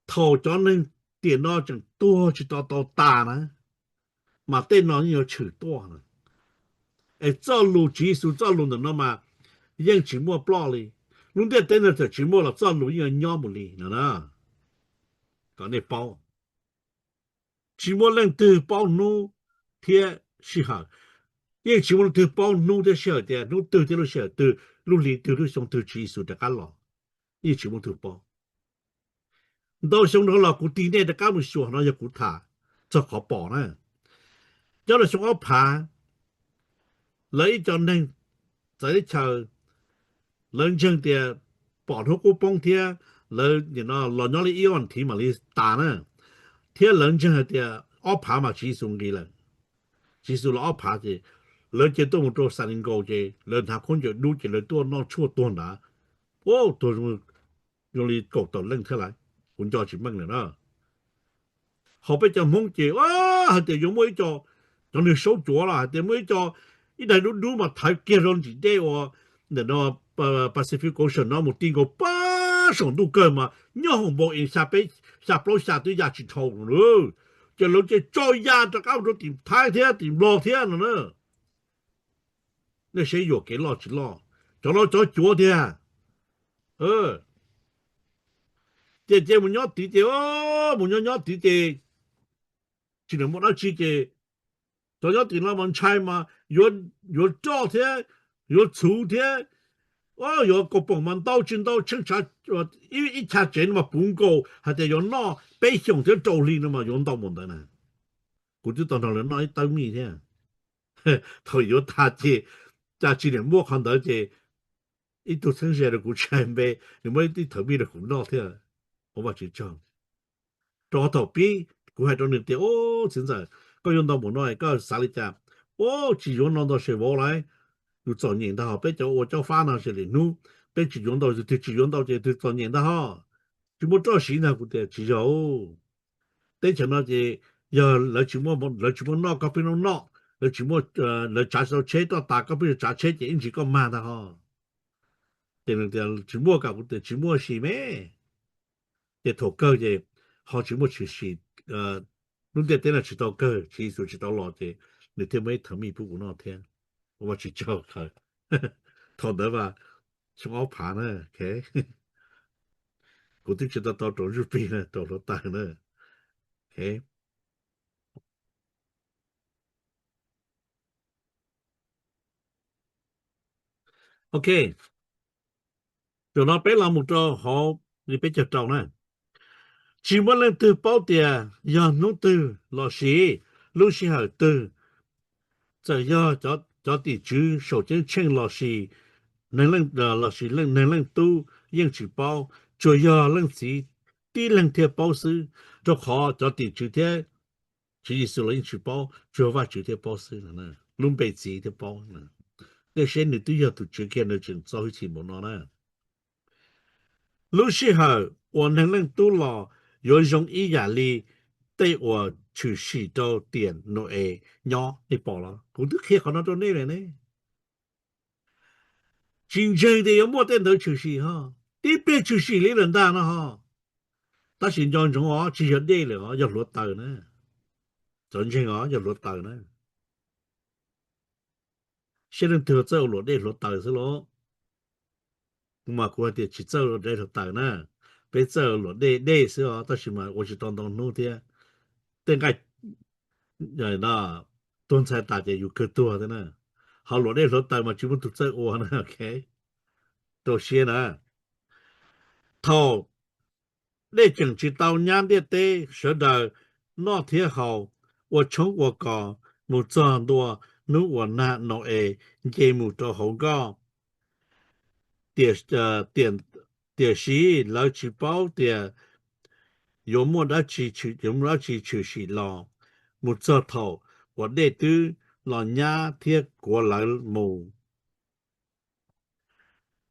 Thaum cov neeg tiam no tseem tuag tsis tau tau tas na, mas tej no yeej yuav tshwm tuaj na. Es txoj lus Tswv Yexus txoj lus ntawm no mas yeej tsis muaj ploj li. Lub ntiaj teb no txawm tsis muaj los txoj lus yeej yuav nyob mus li no na. Kom nej paub, tsis muaj leej twg paub hnub thiab sij hawm. Yeej tsis muaj leej twg paub hnub thiab sij hawm tias hnub twg thiab lub sij hawm twg, lub hli twg, lub xyoo twg Tswv Yexus rov qab los. Yeej tsis muaj leej twg paub. Ntau xyoo dhau los kuv tig nej rov qab mus xyuas no yog kuv tham txog qhov pom na. Nyob rau xyoo ob phav, lawv ib co neeg txawv teb chaws, lawv ntseeg tias pom hnub qub poob thiab lawv nim no los nyob li ib ob thiv mam li tas na, thiab lawv ntseeg hais tias ob phav mas Tswv Yexus nqis lawm. Tswv Yexus los ob phav ces lawv cia tuaj mus rau Xas Lis Nkaus ces lawv hnav khaub ncaws dub ces lawv tuaj noj tshuaj tuag nrad. Tuag zoo li kaum tawm leej thiab lawm, kuv nco tsis meej lawm na. Ho peb cov Hmoob ces hais tias yuav muaj ib co, cov neeg saub cuav los hais tias muaj ib co, ib daim dub dub mas thawv kiag rau ntsis dej uas ntawm no Pacific Ocean no mus ti nkaus pab saum ntuj kawg mas nyob hauv npoo es xya peb, xya plaub xya twb ya tsis dhau. Ces lawv ces tso ya rov qab rau tim Thaib thiab tim Nplog thiab no na. Nej saib yuam kev loj tsis loj, cov no cov cuav tiag. Ces ces mus nyob tid ces, mus nyob nyob tid ces tsis muaj dab tsi ces cov nyob tim no mas ntshai mas yuav roj thiab, yuav txhuv thiab, yuav kaus poom mas ntau tsis ntau tsheej tshav, ib chav tsev no mas puv nkaus hais tias yuav noj peb xyoos thiab rau hli no mas yuav ntau npaum ntawd na. Kuv twb tau nrog lawv noj ib tawb mij thiab. Thaum yuav tag ces cas tsis niam muaj qhov ntawd ces ib tug txheeb ze rau kuv tsis hais npe, nws muab ib tib thawv mij rau kuv noj thiab. Ua Vajtswv tsaug. Rau qhov thaum pib kuv hais rau nws tias, Ub, txiv ntxawm, koj yuav ntau npaum no koj xav li cas? Ub, tsis yuav no ntau ces vauv lauj, yus txom nyem ntag hos, peb cov ua cob fab no ces lwm hnub peb tsis yuav ntau, twg tsis yuav ntau ces twg txom nyem ntag hos. Tsis muaj roj siv ntag. Kuv tias tsis yog, teb chaws no ces yog lawv tsis muaj, lawv tsis muaj noj koj pheej noj noj, lawv tsis muaj, lawv tsav tsis tau tsheb, roj tas koj pheej tsav tsheb ces ib ntsis koj mag ntag hos. Ces nws tias tsis muaj, kuv tias tsis muaj sis me. Ces thaum kawg ces ho tsis muaj tshwm sim, lub ntiaj teb no tsis tau kawg, Tswv Yexus tsis tau los ces nws thiaj muab ib thawv mij pub kuv noj thiab. Ua Vajtswv tsaug kawg. Thaum ntawd mas xyoo ob phav na. Kuv twb tsis tau tau rau zuj plig na, rau hluav taws na. Ok, zaum no peb los mus rau hauv li peb caug rau na. Tsis muaj leej twg paub tias yog hnub twg lossis lub sij hawm twg, txawm yog cov tim tswv saum ceeb tsheej lossis neeg Leej Tub yeej tsis paub, tsuas yog Leej Txiv tib leeg thiaj paub xwb, rau qhov cov tim tswv thiab Tswv Yexus los yeej tsis paub, tsuas Vajtswv thiaj paub xwb, lub npe txiv thiaj paub. Nej saib nws twb yog tus Tswv kiag nws tseem txo hwj chim npaum no na. Lub sij hawm uas Neeg Leej Tub los yuav zoo ib yam li tej uas tshwm sim rau tiam Nau-es nyob, nej pom los? Kuv twb qhia qhov no rau nej lawm ne. Tsis ntseeg tias yuav muaj tej ntawd tshwm sim ho, tib pliag tshwm sim li lawm ntag no ho. Tab sis nco ntsoov os, tsis yog dej lawm os, yog hluav taws na. Cov ntseeg os, yog hluav taws na. Saib leej twg txawj ua luam dej hluav taws xwb los. Kuv mas kuv hais tias tsis txawj ua luam dej hluav taws na. Peb txawj ua luam dej dej xwb os, tab sis mas ua tsis tau ntau hnub thiab. Tej nqaij tuag ntxhais tas ces yus kawg tuag thiab na. Ho luam dej hluav taws mas tsis muaj tus txawj ua na. Rau siab na. Thaum dej tseem tsis tau nyab ntiaj teb, sawv daws noj thiab haus, ua tshoob ua kos, mus txog ntua hnub uas Nau-es nce mus rau hauv nkoj, tiam, Tiam sis lawv tsis paub tias yuav muaj dab tsi, yuav muaj dab tsi tshwm sim los mus txog thaum uas dej twb los nyab thiab kuav lawv mus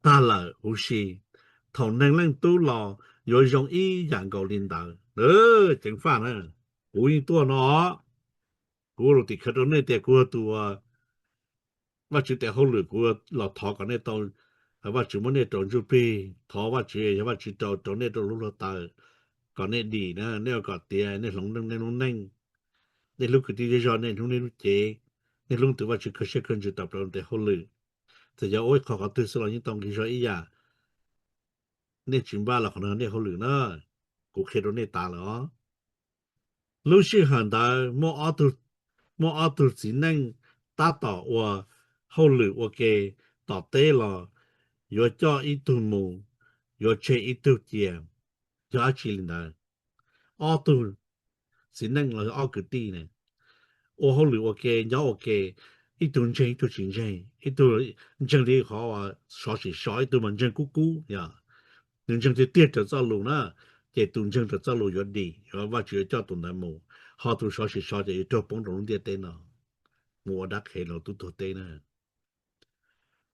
tag lawm huv si. Thaum Neeg Leej Tub los yuav zoo ib yam nkaus li ntawd. Ceev faj na, kuv yeej tuaj no, kuv ua lus tim khawv rau nej tias kuv yog tus Vajtswv tes hauj lwm, kuv los thov kom nej tau, Vajtswv muab nej rau ntsuj plig, thov Vajtswv, yog Vajtswv rau, rau nej rau lub hluav taws, kom nej dim na, nej ua kom tiav, nej hloov nej lub neej, nej hlub kwv tij zej zog, nej hlub nej lub cev, nej hlub tus Vajtswv kawg siab kawg ntsws tawm plaws tes hauj lwm. Txawm yog ua ib qho qhov twg xwb los yeej tau nqi zog ib yam. Nej tsis npaj los qhov no nej hauj lwm na, kuv qhia rau nej tas lawm os. Lub sij hawm ntawd muaj ob tug txiv neej tab tom ua hauj lwm ua ke tom teb los yuav coj ib tug mus, yuav tseg ib tug cia. Yog dab tsi li ntawd? Ob tug txiv neej los ob kwv tij ne, ua hauj lwm ua ke, nyob ua ke, ib tug ntseeg ib tug tsis ntseeg, ib tug ntseeg li qhov sov sim sov, ib tug mas ntseeg kub kub yom. Nws ntseeg tiag tiag raws txoj lus na, ces tus ntseeg raws txoj lus yuav dim, yuav Vajtswv yuav coj tus ntawd mus, ho tus sov sim sov ces yuav raug poob rau lub ntiaj teb no, mus ua dab qhev rau tub tuag teb na.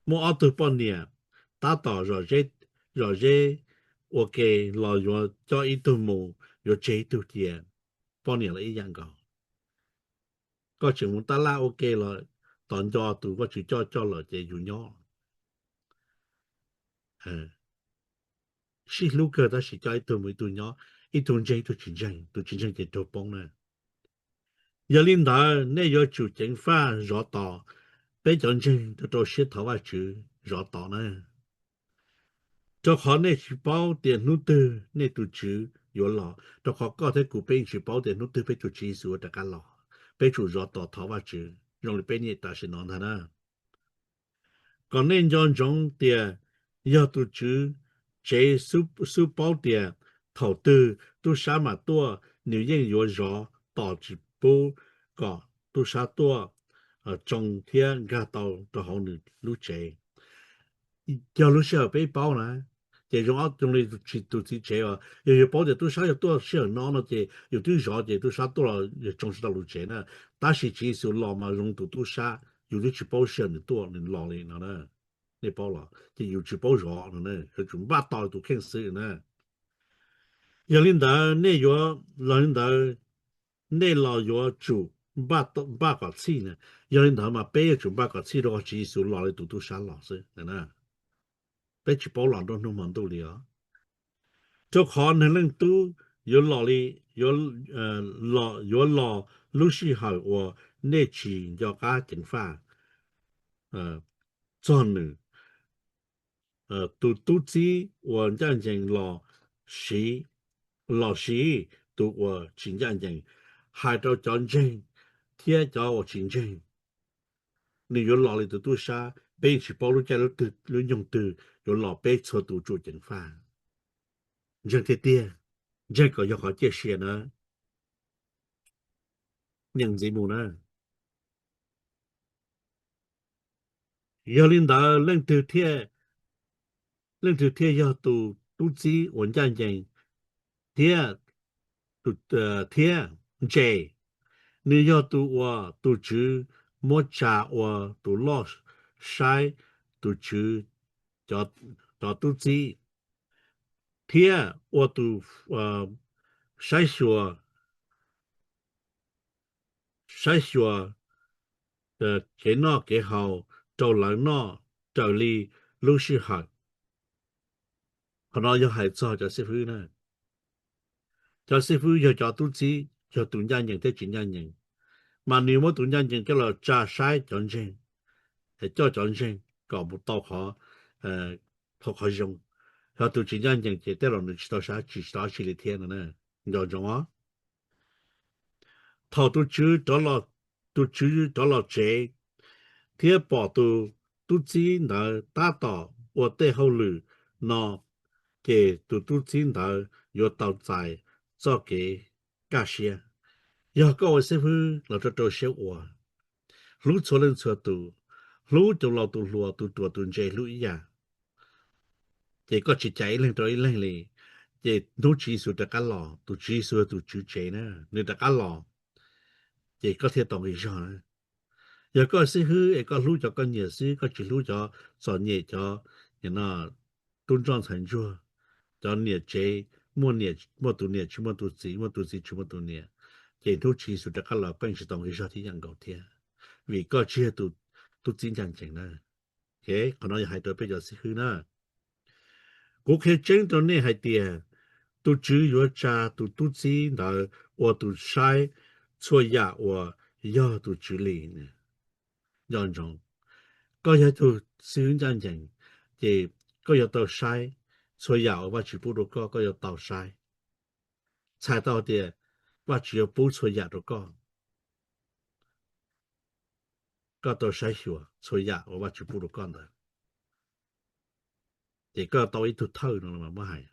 Muaj ob tug poj niam tab tom zom zeb ua ke los yuav coj ib tug mus, yuav tseg ib tug cia. Poj niam los ib yam nkaus, koj tseem mus tab laj ua ke los tos nco tus Vajtswv coj coj lawm ces yus nyob. Sib hlub kawg tab sis coj ib tug mus ib tug nyob, ib tug ntseeg ib tug tsis ntseeg, tus tsis ntseeg ces raug poob na. Yog li ntawd nej yuav tsum ceev faj zov tos, peb cov ntseeg rau rau siab thov Vajtswv zov tos na. Rau qhov nej tsis paub tias hnub twg nej tus Tswv yuav los, rau qhov koj thiab kuv peb yeej tsis paub tias hnub twg peb tus Tswv Yexus yuav rov qab los. Peb tsum zov tos thov Vajtswv zoo li peb niaj tam sim no ntag na. Kom nej nco ntsoov tias yog tus tswv tsev xub paub tias thaum twg tub sab mam tuaj, nws yeej yuav zov tos tsis pub kom tub sab tuaj tsoo thiab nkag tau rau hauv nws lub tsev. Yog lub sij hawm peb paub na, ces zoo ob zoo li tus txiv tsev os, yog yus paub tias tub sab yuav tuaj sij hawm no no ces yus twb zov ces tub sab tuaj los yog tsoo tsis tau lub tsev na. Tab sis Tswv Yexus los mas zoo tus tub sab, yus twb tsis paub sij hawm nws tuaj nws los li no na. Nej paub los ces yus tsis paub zov no, yuav tsum npaj tos tus kheej xwb na. Yog li ntawd nej yuav los li ntawd, nej los yuav tsum npaj kom txhij na. Yog li ntawd mas peb yuav tsum npaj kom txhij rau qhov Tswv Yexus los li tus tub sab los xwb. Peb tsis paub los nruab hnub hmo ntuj li os. Rau qhov Neeg Leej Tub yuav los li, yuav los lub sij hawm uas nej tsis nco qab ceev faj. Txog nws, tus tub txib uas ncaj ncees los siv, los siv tus uas tsis ncaj ncees, hais rau cov ntseeg thiab cov uas tsis ntseeg. Nws yuav los li tus tub sab, peb yeej tsis paub lub caij lub twg lub nyoog twg yuav los, peb txhua tus tsum ceev faj. Ntseeg tiag tiag, ntseeg kom yog qhov ciaj sia na, nyeem ntxiv mus na. Yog li ntawd leej twg thiaj, leej twg thiaj yog tus tub txib uas ncaj ncees thiab, thiab ntse? Nws yog tus uas tus tswv muab tsa ua tus loj saib tus tswv cov tub txib, thiab ua tus saib xyuas, saib xyuas kev noj kev haus rau lawv noj raws li lub sij hawm. Qhov no yog hais txog cov xib fwb na. Cov xib fwb yog cov tub txib, yog tus ncaj ncees thiab tsis ncaj ncees, mas nws muab tus ncaj ncees coj los tsa saib cov ntseeg, coj cov ntseeg kom mus tau qhov, tau qhov zoo. Yog tus tsis ncaj ncees ces tej los nws tsis tau saib tsis tau dab tsi li thiab no. Nco ntsoov os. Thaum tus tswv, tus tswv rov los tsev thiab pom tus tub txib ntawd tab tom ua tej hauj lwm no, ces tus tub txib ntawd yuav tau txais txoj kev kaj siab. Yog koj ua xib fwb los rau rau siab ua, hlub txhua leej txhua tus, hlub cov laus tus hluas tus ruam tus ntse hlub ib yam. ces koj tsis cais ib leeg rau ib leeg li, ces hnub Tswv Yexus rov qab los, tus Tswv Yexus yog tus tswv tsev na, nws rov qab los, ces koj thiaj tau nqi zog na. Yog koj xib hwb es koj hlub cov koj nyiam xwb, koj tsis hlub cov txom nyem, cov tub ntsoj ntxhais ntsuag, cov niam tsev, muaj tus niam tsis muaj tus txiv, muaj tus txiv tsis muaj tus niam, ces hnub Tswv Yexus rov qab los koj yeej tsis tau nqi zog tib yam nkaus thiab, vim koj tsis yog tus tub txib ncaj ncees na. Qhov no yog hais rau peb cov xib hwb na. Kuv qhia tseeb rau nej hais tias tus Tswv yuav tsa tus tub txib ntawd ua tus saib txhua yam uas yog tus Tswv li. Nco ntsoov, koj yog tus xib hwb ncaj ncees, ces koj yuav tau saib txhua yam uas Vajtswv pub rau koj, koj yuav tau saib. Txhais tau tias Vajtswv yuav pub txhua yam rau koj, koj tau saib xyuas txhua yam uas Vajtswv pub rau koj ntawd, ces koj tau ib tug thawj no los muab hais.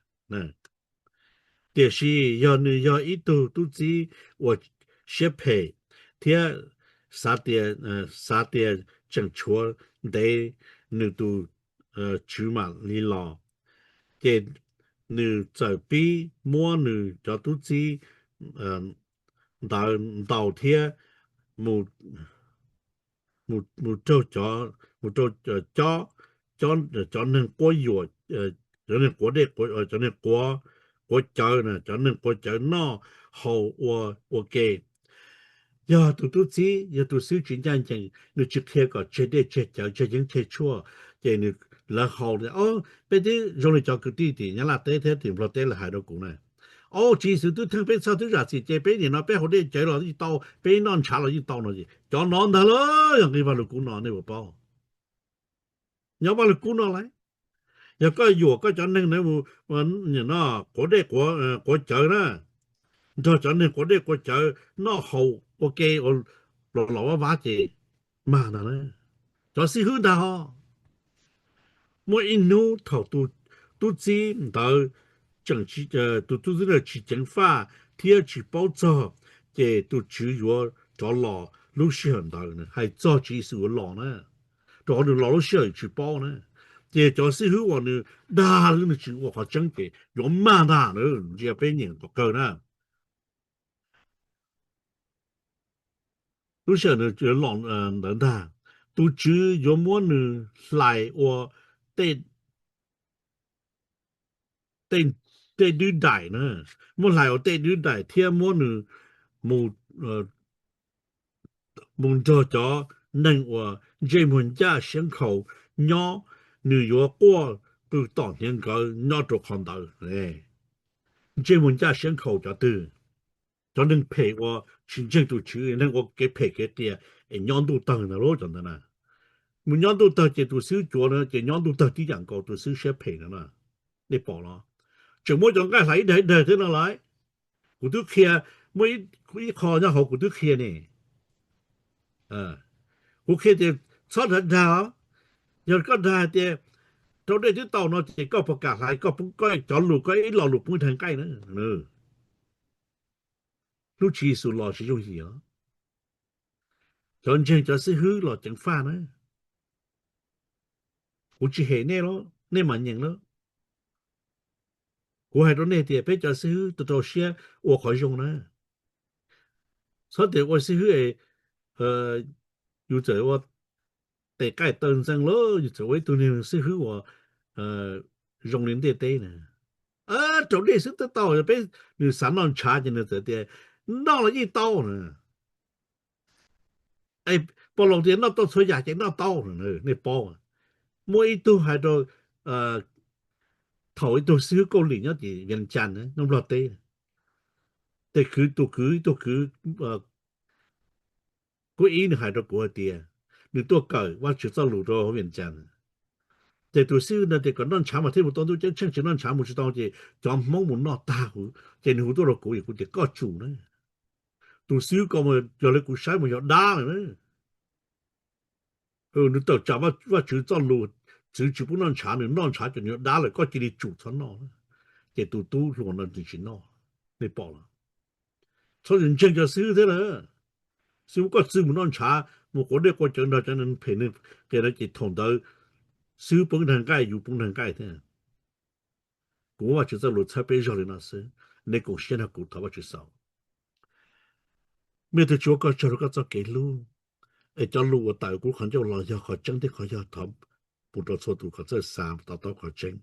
Tiam sis yog nws yog ib tug tub txib uas siab phem thiab xav tias, xav tias tseem tshuav ntev nws tus tswv mam li los, ces nws txawm pib muab nws cov tub txib ntawd ntaus thiab mus, mus raug cov, mus raug cob, cov neeg quab yuam, cov neeg quav dej, cov neeg quav cawv, cov neeg quav cawv noj haus ua, ua ke. Yog tus tub txib, yog tus xib hwb tsis ncaj ncees, nws tsis qhia kom tseg dej tseg cawv, tseg yeeb tseg tshuaj, ces nws, lawv haus, o, peb twb zoo li cov kwv tij tim Nyab Laj teb thiab tim Nplog teb lawv hais rau kuv na, o, Tswv Yexus twb theej peb txhoj twb zam txim ces peb nim no peb haus dej cawv los yeej tau, peb noj ntshav los yeej tau no es cov no ntag lauj, yog nqi Vaj Lug Kub no nej puas paub? Nyob Vaj Lug Kub no lauj. Yog koj yuam koj cov neeg na, quav dej quav cawv na, nrog cov neeg quav dej quav cawv noj haus ua ke los los vab vab ces mag ntag na. Cov xib hwb ntag ho. Muaj ib hnub thaum tus tub txib ntawd, tus tub txib ntawd tsis ceev faj thiab tsis paub txog, ces tus Tswv yuav rov los lub sij hawm ntawd, hais txog Tswv Yexus yuav los na, rau qhov nws los lub sij hawm tsis paub na. Ces cov xib hwb uas nws dag nws tsis ua qhov tseeb ces yuav mag ntag, ntsia peb nyeem kom kawg na. Lub sij hawm nws los ntawd ntag, tus Tswv yuav muab nws hlais ua tej, tej dwb daim na, muab hlais ua tej dwb daim thiab muab nws mus, mus nrog cov neeg uas ntsej muag ncaj siab nkhaus nyob, nws yuav quaj qw tom hniav nkawd nyob rau qhov ntawd. Ntsej muag ncaj siab nkhaus cov twg? Cov neeg phem uas tsis ntseeg tus Tswv, neeg ua kev phem kev qias es nyob ntuj tawg ntag lauj, cov ntawd na. Mus nyob ntuj tawg ces tus xib hwb cuav no ces nyob ntuj tawg tib yam nkaus tus xib hwb siab phem no na. Nej pom los, tseem muab cov nqaij hlais ib daig ib daig thiab no lauj. Kuv twb qhia, muaj ib qho nyob hauv kuv twb qhia ne. Kuv qhia tias txhob dag dag os. Yog koj dag hais tias rau dej twb tau no ces koj puas kam hlais koj cov lus, koj ib lo lus poob ib daig nqaij na. Hnub Tswv Yexus los tsis yooj yim os. Cov ntseeg cov xib hwb los ceev faj na. Kuv tsis hem nej los nej mam nyeem lawm. Kuv hais rau nej tias peb cov xib hwb rau rau siab ua qhov zoo na. Txhob tias ua xib hwb es yus txawm ua tes qaij taw ntxeev lawm, yus txawm ua ib tug neeg xib hwb uas zoo li ntiaj teb na. Rau dej xwb twb tau, peb, nws xav noj ntshav ces nws txawm tias noj los yeej tau na. Pom los tias noj tau txhua yam ces noj tau, nej paub. Muaj ib tug hais rau, thaum ib tug xib hwb Kaus Lim nyob tim Vias Cas na, nyob Nplog teb, tes kwv, tus kwv, ib tug kwv Kub Ib nws hais rau kuv hais tias nws tuaj kawm Vajtswv txoj lus rau hauv Vias Cas, ces tus xib hwb no tias kom noj ntshav mas thiaj mus tau ntuj ceeb tsheej, tsis noj ntshav mus tsis tau, ces cov Hmoob mus noj tag huv, ces nws hu tuaj rau kuv, kuv tias koj tsum na. Tus xib hwb ko yog li kuv saib mus yog dab lawm na. Nws tawm tsam Vajtswv txoj lus, txwv tsis pub noj ntshav, nws noj ntshav ces nws yog dab lawm, koj cia li tsum txhob noj. Ces tus tub hluas no nws tsis noj, nej pom los. Txhob ntseeg cov xib hwb thiab na. Xib hwb koj txwv mus noj ntshav, mus quav dej quav cawv nrog cov neeg phem neeg qias no ces thaum ntawd xib hwb poob daig nqaij, yus poob daig nqaij thiab. Kuv muab Vajtswv txoj lus txhawb peb zog li no xwb. Nej koom siab nrog kuv thov Vajtswv xaus. Me tug Tswv, ua koj tsaug rau koj txoj kev hlub, es cov lus uas tawm kuv lub qhov ncauj los yog qhov tseeb thiab qhov yog thov pub rau txhua tus kom txawj xav to taub qhov tseeb.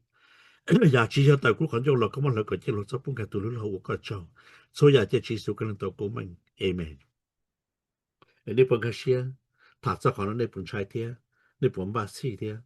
Yam tsis yog tawm kuv lub qhov ncauj los koj muab hlawv kom ciaj luag txhob pub nkag tus lub luag, ua koj tsaug. Txhua yam cia Tswv Yexus Khetos tau koob meej. Amees. Nej puas nkag siab? Tham txog qhov no nej puas ntshai thiab? Nej puas npaj txhij thiab?